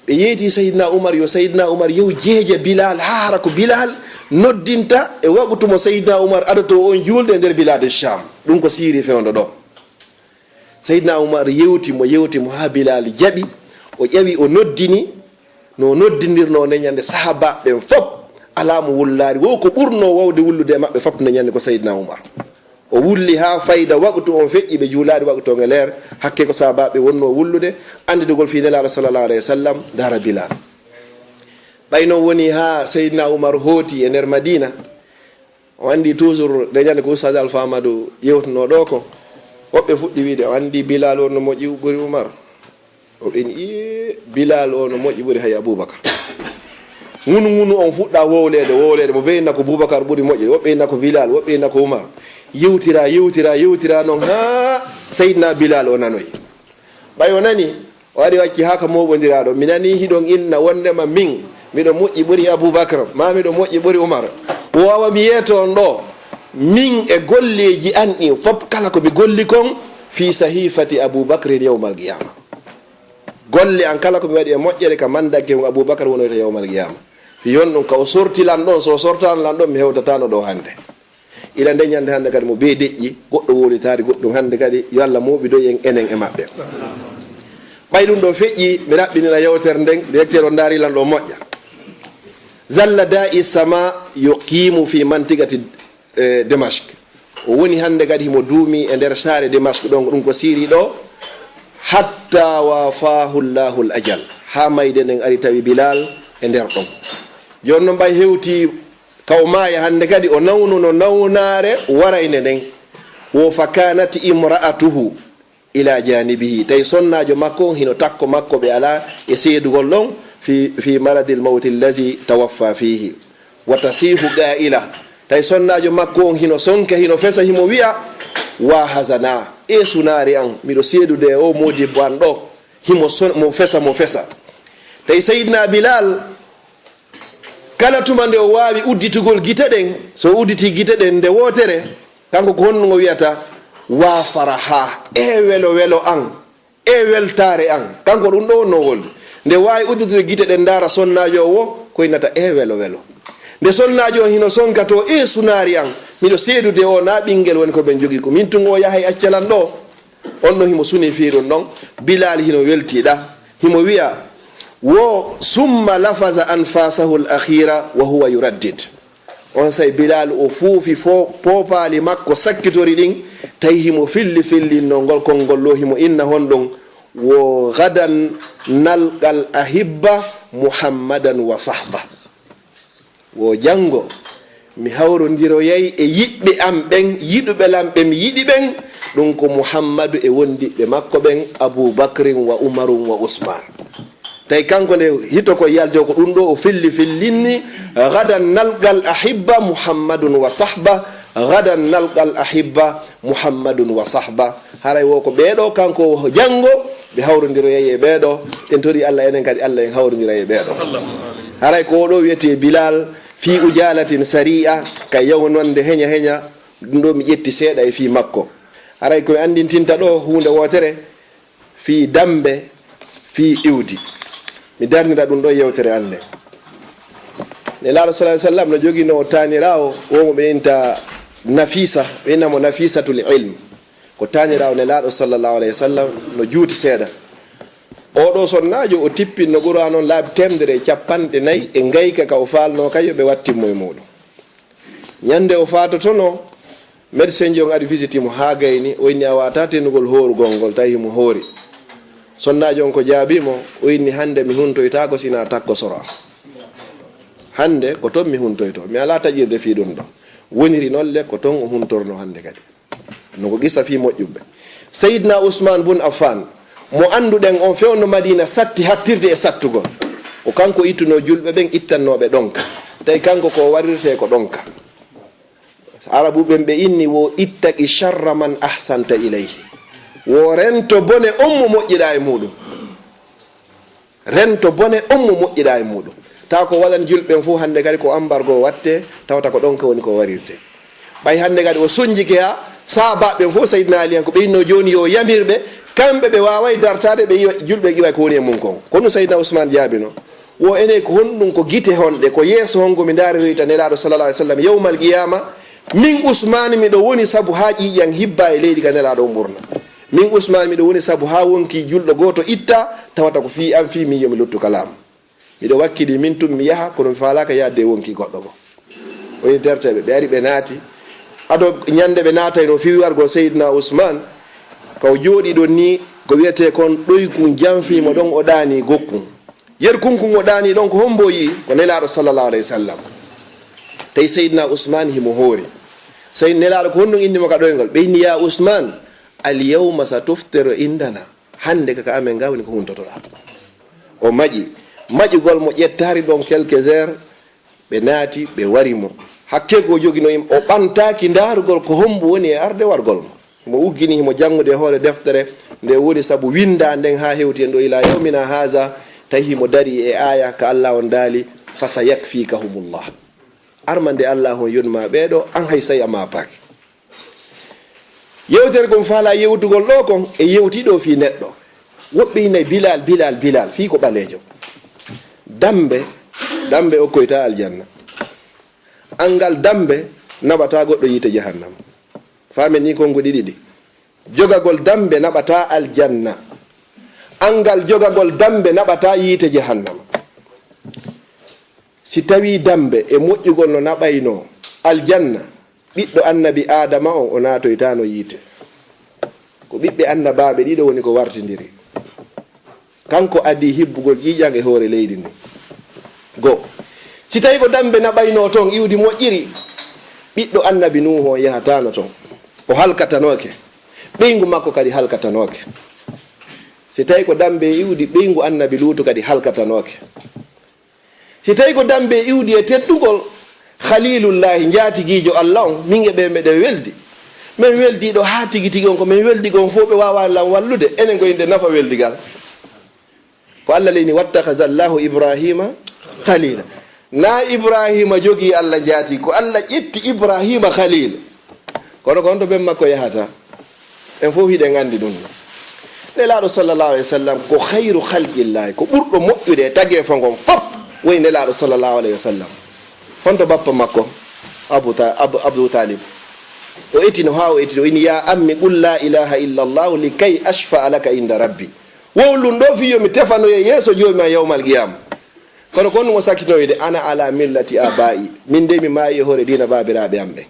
Ɓe yeeti Seydina Umar, yo Seydina Umar yehu jeeja Bilal, haa hara ko Bilal noddinta e waqtu mo Seydina Umar adoto on juulde e nder Biladu Sham. Ɗum ko siiri fewndo ɗo. Seydina Umar yewti mo, yewti mo haa Bilal jaɓi. O ƴawi, o noddini. No o noddindirnoo nden ñande, sahaabaaɓe ɓen fof alaa mo wullaari. Wo ko ɓurnoo wawde wullude e maɓɓe fof nden ñande ko Seydina Umar. O wulli haa fayda waqtu on feƴƴi, ɓe juulaali waqtu on e leer. Hakke ko sahaabaaɓe wonnoo wullude, annditugol fii Nelaaɗo sallallahu alayhi wa sallam, dara Bilal. Ɓay non woni haa Seydina Umar hooti e nder Madina. On anndi toujours, nde ñande ko Oustaz Alpha Amadou yewtuno ɗo ko, woɓɓe fuɗɗi wiide, "On anndi Bilal on no moƴƴi ɓuri Umar." O ɓeni, "Iyee, Bilal on no moƴƴi ɓuri hay Abubakar." Ngunu ngunu on fuɗɗa wowleede, wowleede, mo ɓe inna ko Bubakar ɓuri moƴƴude, woɓɓe inna ko Bilal, woɓɓe inna ko Umar. Yewtira, yewtira, yewtira non haa Seydina Bilal o nanoyi. Ɓay o nani, o ari o acci haa ka mooɓondiraaɗo. Mi nanii hiɗon inna wonndema min miɗo moƴƴi ɓuri Abubakar, maa miɗo moƴƴi ɓuri Umar. Wo awa mi yeeto on ɗo, min e golleeji an ɗin fof, kala ko mi golli kon, fii sahifati Abubakrin yawmal qiyama. Golle an kala ko mi waɗi e moƴƴere ka mandakke on Abubakar wonoyta yawmal qiyama. Fii on ɗum ka o sorti lan ɗon, so o sortaano lan ɗon, mi hewtataano ɗo hannde. Ila nde ñande hannde kadi mo bee deƴƴi, goɗɗo wowlitaari goɗɗum hannde kadi, yo Allah mooɓidoy en enen e maɓɓe. Ɓay ɗum ɗo feƴƴi, mi raɓɓinina yewtere nden, directeur o ndaari lan ɗo moƴƴa. Zalla da'i sama yuqimu fi mantiqati, eh, Dimashq. O woni hannde kadi himo duumi e nder saare Dimashq ɗon, ɗum ko Siri ɗo, hatta wafahu Allahul ajal. Haa mayde nden ari tawi Bilal e nder ɗon. Jooni non ɓay hewti Ka o maaya hannde kadi, o nawnuno nawnaare warayne nden. Wo fa kanat imra'atuhu ila janibihi. Tawi sonnaajo makko on hino takko makko, ɓe alaa e seedugol ɗon, fi, fi maradil mawti allazi tawaffa fihi. Wa tasihu qa'ila. Tawi sonnaajo makko on hino sonka, hino fesa, himo wi'a, "Wa hazana, e sunaare an, miɗo seedude e o modibbo an ɗo, himo son-, mo fesa, mo fesa." Tawi Sayyidina Bilal, kala tuma nde o waawi udditugol gite ɗen, so o udditii gite ɗen nde wootere, kanko ko honɗum o wi'ata? "Wa faraha, e welo welo an, e weltaare an." Kanko ɗum ɗo wonnoo wolde. Nde waawi udditude gite ɗen ndaara sonnaajo o wo, ko innata, "E welo welo." Nde sonnaajo on hino sonka to, "E sunaari an, miɗo seedude o na ɓinngel woni ko ɓen jogii ko. Min tun o yahay accalan ɗo." On ɗon himo suni fii ɗum ɗon. Bilal hino weltiɗa. Himo wi'a, wo summa lafaza anfasahu al-akhira wa huwa yuraddid. On say Bilal o fuufi fo-, poopaali makko sakkitori ɗin, tawi himo filli fillinnol ngol konngol ɗo, himo inna honɗum, wo gadan nalqal ahibba Muhammadan wa sahba. Wo janngo mi hawrondiroyay e yiɗɓe am ɓen, yiɗuɓe lan ɓe mi yiɗi ɓen, ɗum ko Muhammadu e wondiɓɓe makko ɓen, Abu Bakrin wa Umarun wa Usman. Tawi kanko nde hito ko yalti o, ko ɗum ɗo o filli fillinni, gadan nalqal ahibba Muhammadun wa sahba, gadan nalqal ahibba Muhammadun wa sahba. Haray wo ko ɓeeɗo, kanko janngo ɓe hawrondiroyay e ɓeeɗo. En tori Allah, enen kadi Allah en hawrondira e ɓeeɗo. Haray ko oɗo wiyetee Bilal, fii ujalatin sari'a, ka yawnonde heña heña, ɗum ɗo mi ƴetti seeɗa e fii makko. Haray ko mi anndintinta ɗo huunde wootere, fii dammbe, fii iwdi. Mi darnira ɗum ɗo yewtere an nde. Nelaaɗo sallallahu alaihi wasallam no joginoo taaniraawo, wo mo ɓe inta Nafisa, ɓe inna mo Nafisatul Ilm. Ko taaniraawo Nelaaɗo sallallahu alaihi wasallam, no juuti seeɗa. Oɗo sonnaajo o tippinno Qur'aan on laabi teemedere e cappanɗe nayi e ngayka ka o faalnoo ka yo ɓe wattin mo e muuɗum. Ñande o faatotonoo, médecin ji on ari visiti mo haa gayni, o inni, "A waawataa tenugol hoorugol ngol, tawi himo hoori." Sonnaajo on ko jaabii mo, o inni, "Hannde mi huntoytaako si hinaa takko soro am. Hannde ko ton mi huntoytoo, mi alaa taƴirde fii ɗum ɗo." Woniri non le, ko ton o huntornoo hannde kadi. No ko qissa fii moƴƴuɓe. Sayyidina Usman bun Affan, mo annduɗen on, fewndo Madina satti hattirde e sattugol. Ko kanko ittunoo julɓe ɓen, ittannoo ɓe ɗonka. Tawi kanko ko warirtee ko ɗonka. Arabu ɓen ɓe inni wo, "Ittaqi sharra man ahsanta ilayhi." Wo rento bone on mo moƴƴiɗaa e muuɗum. Rento bone on mo moƴƴiɗaa e muuɗum. Tawa ko waɗani julɓe ɓen fof hannde kadi ko embargo watte, tawata ko ɗon ka woni ko warirte. Ɓay hannde kadi o sonjike haa sahaabaaɓe ɓen fof, Sayyidina Ali en ko ɓe inno jooni yo yamir ɓe, kamɓe ɓe waaway dartaade, ɓe iwa, julɓe iwa ko woni e mum kon. Ko ɗum Sayyidina Usman jaabino. Wo enen ko honɗum, ko gite honɗe, ko yeeso hongo mi ndaariroyta Nelaaɗo sallallahu alaihi wasallam yawmal qiyama? Min Usman miɗo woni sabu haa ƴiiƴan hibba e leydi ka Nelaaɗo o murna. Min Usman miɗo woni sabu haa wonki julɗo gooto itta, tawata ko fii an, fii min yo mi luttu ka laamu. Miɗo wakkili min tun mi yaha, kono mi faalaaka yahde e wonki goɗɗo goo. Woni darteeɓe, ɓe ari ɓe naati. Ado ñande ɓe naatayno fii wargol Seydina Usman, ka o jooɗii ɗon nii, ko wiyetee kon ɗoyku janfii mo ɗon, o ɗaanii gokkun. Yer kunkun o ɗaanii ɗon, ko hombo o yi'i? Ko Nelaaɗo sallallahu alayhi wa sallam. Tawi Seydina Usman himo hoori. Sey Nelaaɗo ko honɗun inni mo ka ɗoyngol? Ɓe inni, "Ya Usman, al yawma satuftiru indana." Hannde ka, ka amen ga woni ko huntotoɗaa. O maƴi. Maƴugol mo ƴettaali ɗon quelques heures, ɓe naati, ɓe wari mo. Hakke ko o joginoo yimɓe, o ɓantaaki ndaarugol ko hombo woni e arde wargol mo. Himo uggini, himo janngude e hoore deftere, nde woni sabu winndaa nden haa hewti en ɗo ila yawmina haza, tawi himo darii e aaya ka Allah on daali, "Fa sayakfikahumullah." Armande Allah on yonma ɓeeɗo, an hay sey a maapaaki. Yewtere kon faalaa yewtugol ɗoo kon, e yewtii ɗoo fii neɗɗo. Woɓɓe inay Bilal, Bilal, Bilal, fii ko ɓaleejo. Dambe, dambe okkoyta aljanna. Anngal dambe naɓata goɗɗo yiite jahannama. Faamen nii konguɗi ɗiɗi. Jogagol dambe naɓata aljanna. Anngal jogagol dambe naɓata yiite jahannama. Si tawii dambe e moƴƴugol no naɓaynoo aljanna, ɓiɗɗo annabi Aadama on, o naatoytaano yiite. Ko ɓiɓɓe annabaaɓe ɗiɗo woni ko wartindiri. Kanko adii hibbugol ƴiiƴan e hoore leydi ndin. Go. Si tawii ko dammbe naɓaynoo toon, iwdi moƴƴiri, ɓiɗɗo annabi Nuuhu on yahataano toon. O halkatanooke. Ɓeyngu makko kadi halkatanooke. Si tawii ko dammbe e iwdi, ɓeyngu annabi Luutu kadi halkatanooke. Si tawii ko dammbe e iwdi e teddugol, Khalilullahi, njaatigiijo Allah on, min e ɓe meɗen weldi. Men weldi ɗo haa tigi tigi on, ko men weldi kon fof ɓe waawaali lan wallude. Enen ko inde nafa weldigal. Ko Allah leyni, "Wattakhadha Allahu Ibrahima khalila." Na Ibrahima jogii Allah njaati, ko Allah ƴetti Ibrahima khalil. Kono ko honto ben makko yahata? En fof hiɗen anndi ɗum. Nelaaɗo sallallahu alayhi wa sallam ko khayru khalqillahi, ko ɓurɗo moƴƴude e tageefo ngon fof woni Nelaaɗo sallallahu alayhi wa sallam. Honto bappa makko? Abu Ta-, Abu, Abu Talib. O etino haa o etino, o inni, "Ya ammi, qul la ilaha illa Allah likay ashfa'a laka inda rabbi." Wowlun ɗo fii yo mi tefanoye yeeso Joomi ma yawmal qiyama. Kono kon mo sakkitino wiide, "Ana ala millati aba'i." Min de mi maayi e hoore diina baabiraaɓe am ɓen.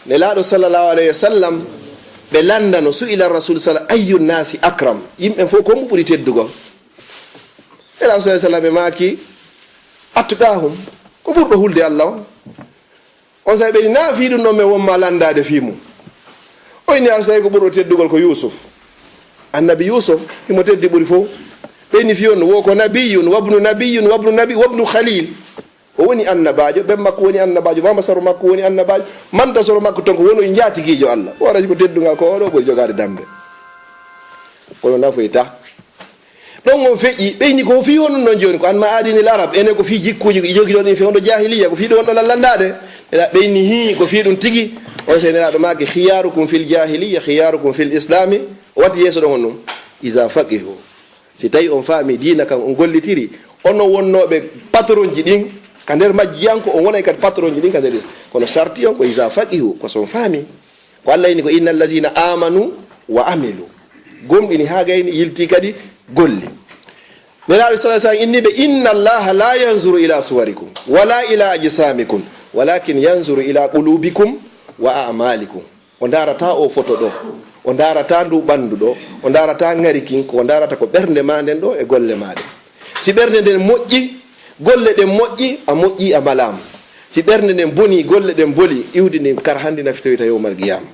Nelaaɗo sallallahu alayhi wa sallam, ɓe lanndano, su'ila Rasul sallam, "Ayyu nasi akram?" Yimɓe fof ko mo ɓuri teddugol? Nelaaɗo sallallahu alayhi wa sallam ɓe maaki, "Atqahum." Ko ɓurɗo hulde Allah on. On saa'i ɓe ni, "Na fii ɗum ɗon men wonma lanndaade fii mum." O inni, "On saa'i ko ɓurɗo teddugol ko Yuusuf." Annabi Yuusuf, himo teddi ɓuri fof. Ɓe ni fii on, wo ko nabiyyun, wabnu nabiyyun, wabnu nabi, wabnu khalil. O woni annabaajo, ɓen makko woni annabaajo, mama saro makko woni annabaajo, manta soro makko ton ko wono e njaatigiijo Allah. O waɗa ko teddungal ko oɗo ɓuri jogaade dammbe. Kono nafoyta. Ɗon on feƴƴi, ɓeyni ko fii honɗun non jooni? Ko an ma aadinil arab, enen ko fii jikkuuji ko ɗi jogiɗon ɗin fii honɗo jaahiliya, ko fii ɗun wonɗon lanndaade. Ɓeyni hii, ko fii ɗun tigi. On saa'i Nelaaɗo maaki, "Khiyarukum fil jaahiliya, khiyarukum fil islami." O watti yeeso ɗon honɗun? "Iza faqihu." Si tawii on faami diina kan, on gollitiri, onon wonnooɓe patronji ɗin ka nder majji, yan ko on wonay kadi patronji ɗin ka nder. Kono sarti on ko "Iza faqihu", ko si on faami. Ko Allah inni ko, "Innal lazina amanu wa amilu." Gomɗini haa gayni, yilti kadi golli. Nelaaɗo sallallahu alaihi wasallam inni ɓe, "Inna Allaha la yanzuru ila suwarikum wala ila ajsamikum, walakin yanzuru ila qulubikum wa a'malikum." O ndaarataa oo foto ɗoo, o ndaarataa nduu ɓanndu ɗoo, o ndaarataa ŋari kin, ko o ndaarata ko ɓernde maa nden ɗoo e golle maa ɗen. Si ɓernde nden moƴƴi, golle ɗen moƴƴi, a moƴƴi, a malaama. Si ɓernde nden bonii, golle ɗen boli, iwdi ndin kar hanndi nafitoyta yawmal qiyaama.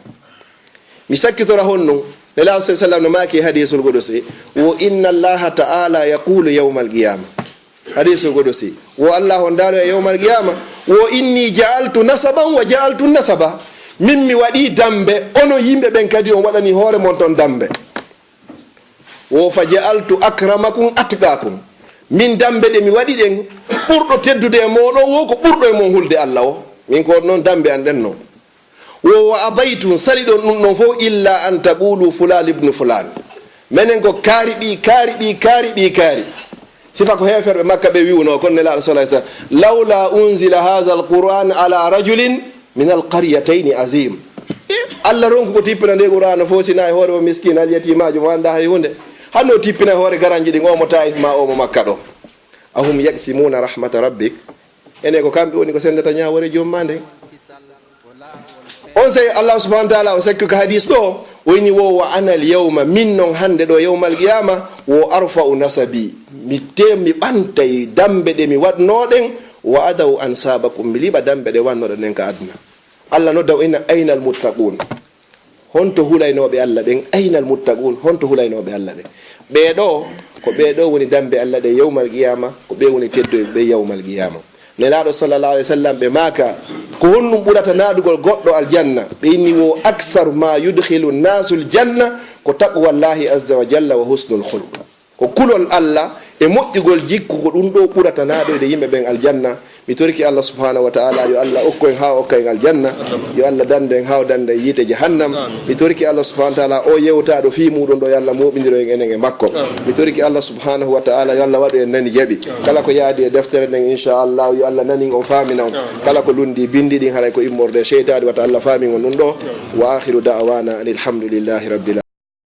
Mi sakkitora honɗun, Nelaaɗo sallallahu alaihi wasallam no maaki e hadiisul qudusi, wo, "Inna Allaha ta'ala yaqulu yawmal qiyaama." Hadiisul qudusi, wo Allah on ndaaro e yawmal qiyaama, wo, "Inni ja'altu nasaban wa ja'altu nasaba." Min mi waɗii dammbe, onon yimɓe ɓen kadi on waɗanii hoore mon ton dammbe. Wo, "Fa ja'altu akramakum atqakum." Min dammbe ɗe mi waɗi ɗen, ɓurɗo teddude e mooɗon wo ko ɓurɗo e mon hulde Allah o. Min ko non dammbe an ɗen non. Wo, "Wa abaytum," saliɗon ɗun ɗon fof, "illa an taqulu fulan ibnu fulan." Menen ko kaari ɓii, kaari ɓii, kaari ɓii, kaari. Sifa ko heeferɓe Makka ɓe wi'unoo, kono Nelaaɗo sallallahu alaihi wasallam, "Lawla unzila hadha al-Qur'an ala rajulin min al-qaryatayni azim." Eh, Allah ronku ko tippina nde Qur'aana fof, si na e hoore o miskiin, al-yatiimaajo mo anndaa hay huunde. Hanno tippina e hoore garanji ɗin, o mo Taif ma o mo Makka ɗo. "Ahum yaqsimuna rahmata rabbik?" Ene ko kamɓe woni ko senndata ñaawoore Joomi maa nden? On saa'i Allah subhanahu wa ta'ala o sakki ko hadiis ɗoo, o inni wo, "Wa ana al-yawma," min non hannde ɗoo yawmal qiyaama, wo, "arfa'u nasabi," mi te-, mi ɓantay dammbe ɗe mi waɗnoo ɗen, "wa ada'u ansabakum," mi liɓa dammbe ɗe waɗnoɗon ɗen ka aduna. Allah nodda o inna, "Ayna al-muttaqun?" Honto hulaynooɓe Allah ɓen? "Ayna al-muttaqun?" Honto hulaynooɓe Allah ɓen? Ɓee ɗoo, ko ɓee ɗoo woni dammbe Allah ɗe yawmal qiyaama, ko ɓee woni tedduɓe ɓe yawmal qiyaama. Nelaaɗo sallallahu alaihi wasallam ɓe maaka, "Ko honɗun ɓurata naadugol goɗɗo aljanna?" Ɓe inni wo, "Aktharu ma yudkhilu nnasu aljanna ko taqwallahi azza wa jalla wa husnul khuluq." Ko kulol Allah e moƴƴugol jikku, ko ɗun ɗoo ɓurata naadoyde yimɓe ɓen aljanna. Mi torike Allah subhanahu wa ta'ala, yo Allah okku en haa okka en aljanna. Yo Allah dandu en haa o danda en yiite jahannam. Mi torike Allah subhanahu wa ta'ala, o yewtaaɗo fii muɗum ɗoo, yo Allah moɓindiro en enen e makko. Mi torike Allah subhanahu wa ta'ala, yo Allah waɗu en nani jaɓi. Kala ko yaadi e deftere nden, insha Allah, yo Allah nanin on, faamina on. Kala ko lundi bindi ɗin, haray ko immorde e seytaane, wata Allah faamin on ɗun ɗoo. Wa akhiru da'wana anil hamdulillahi rabbil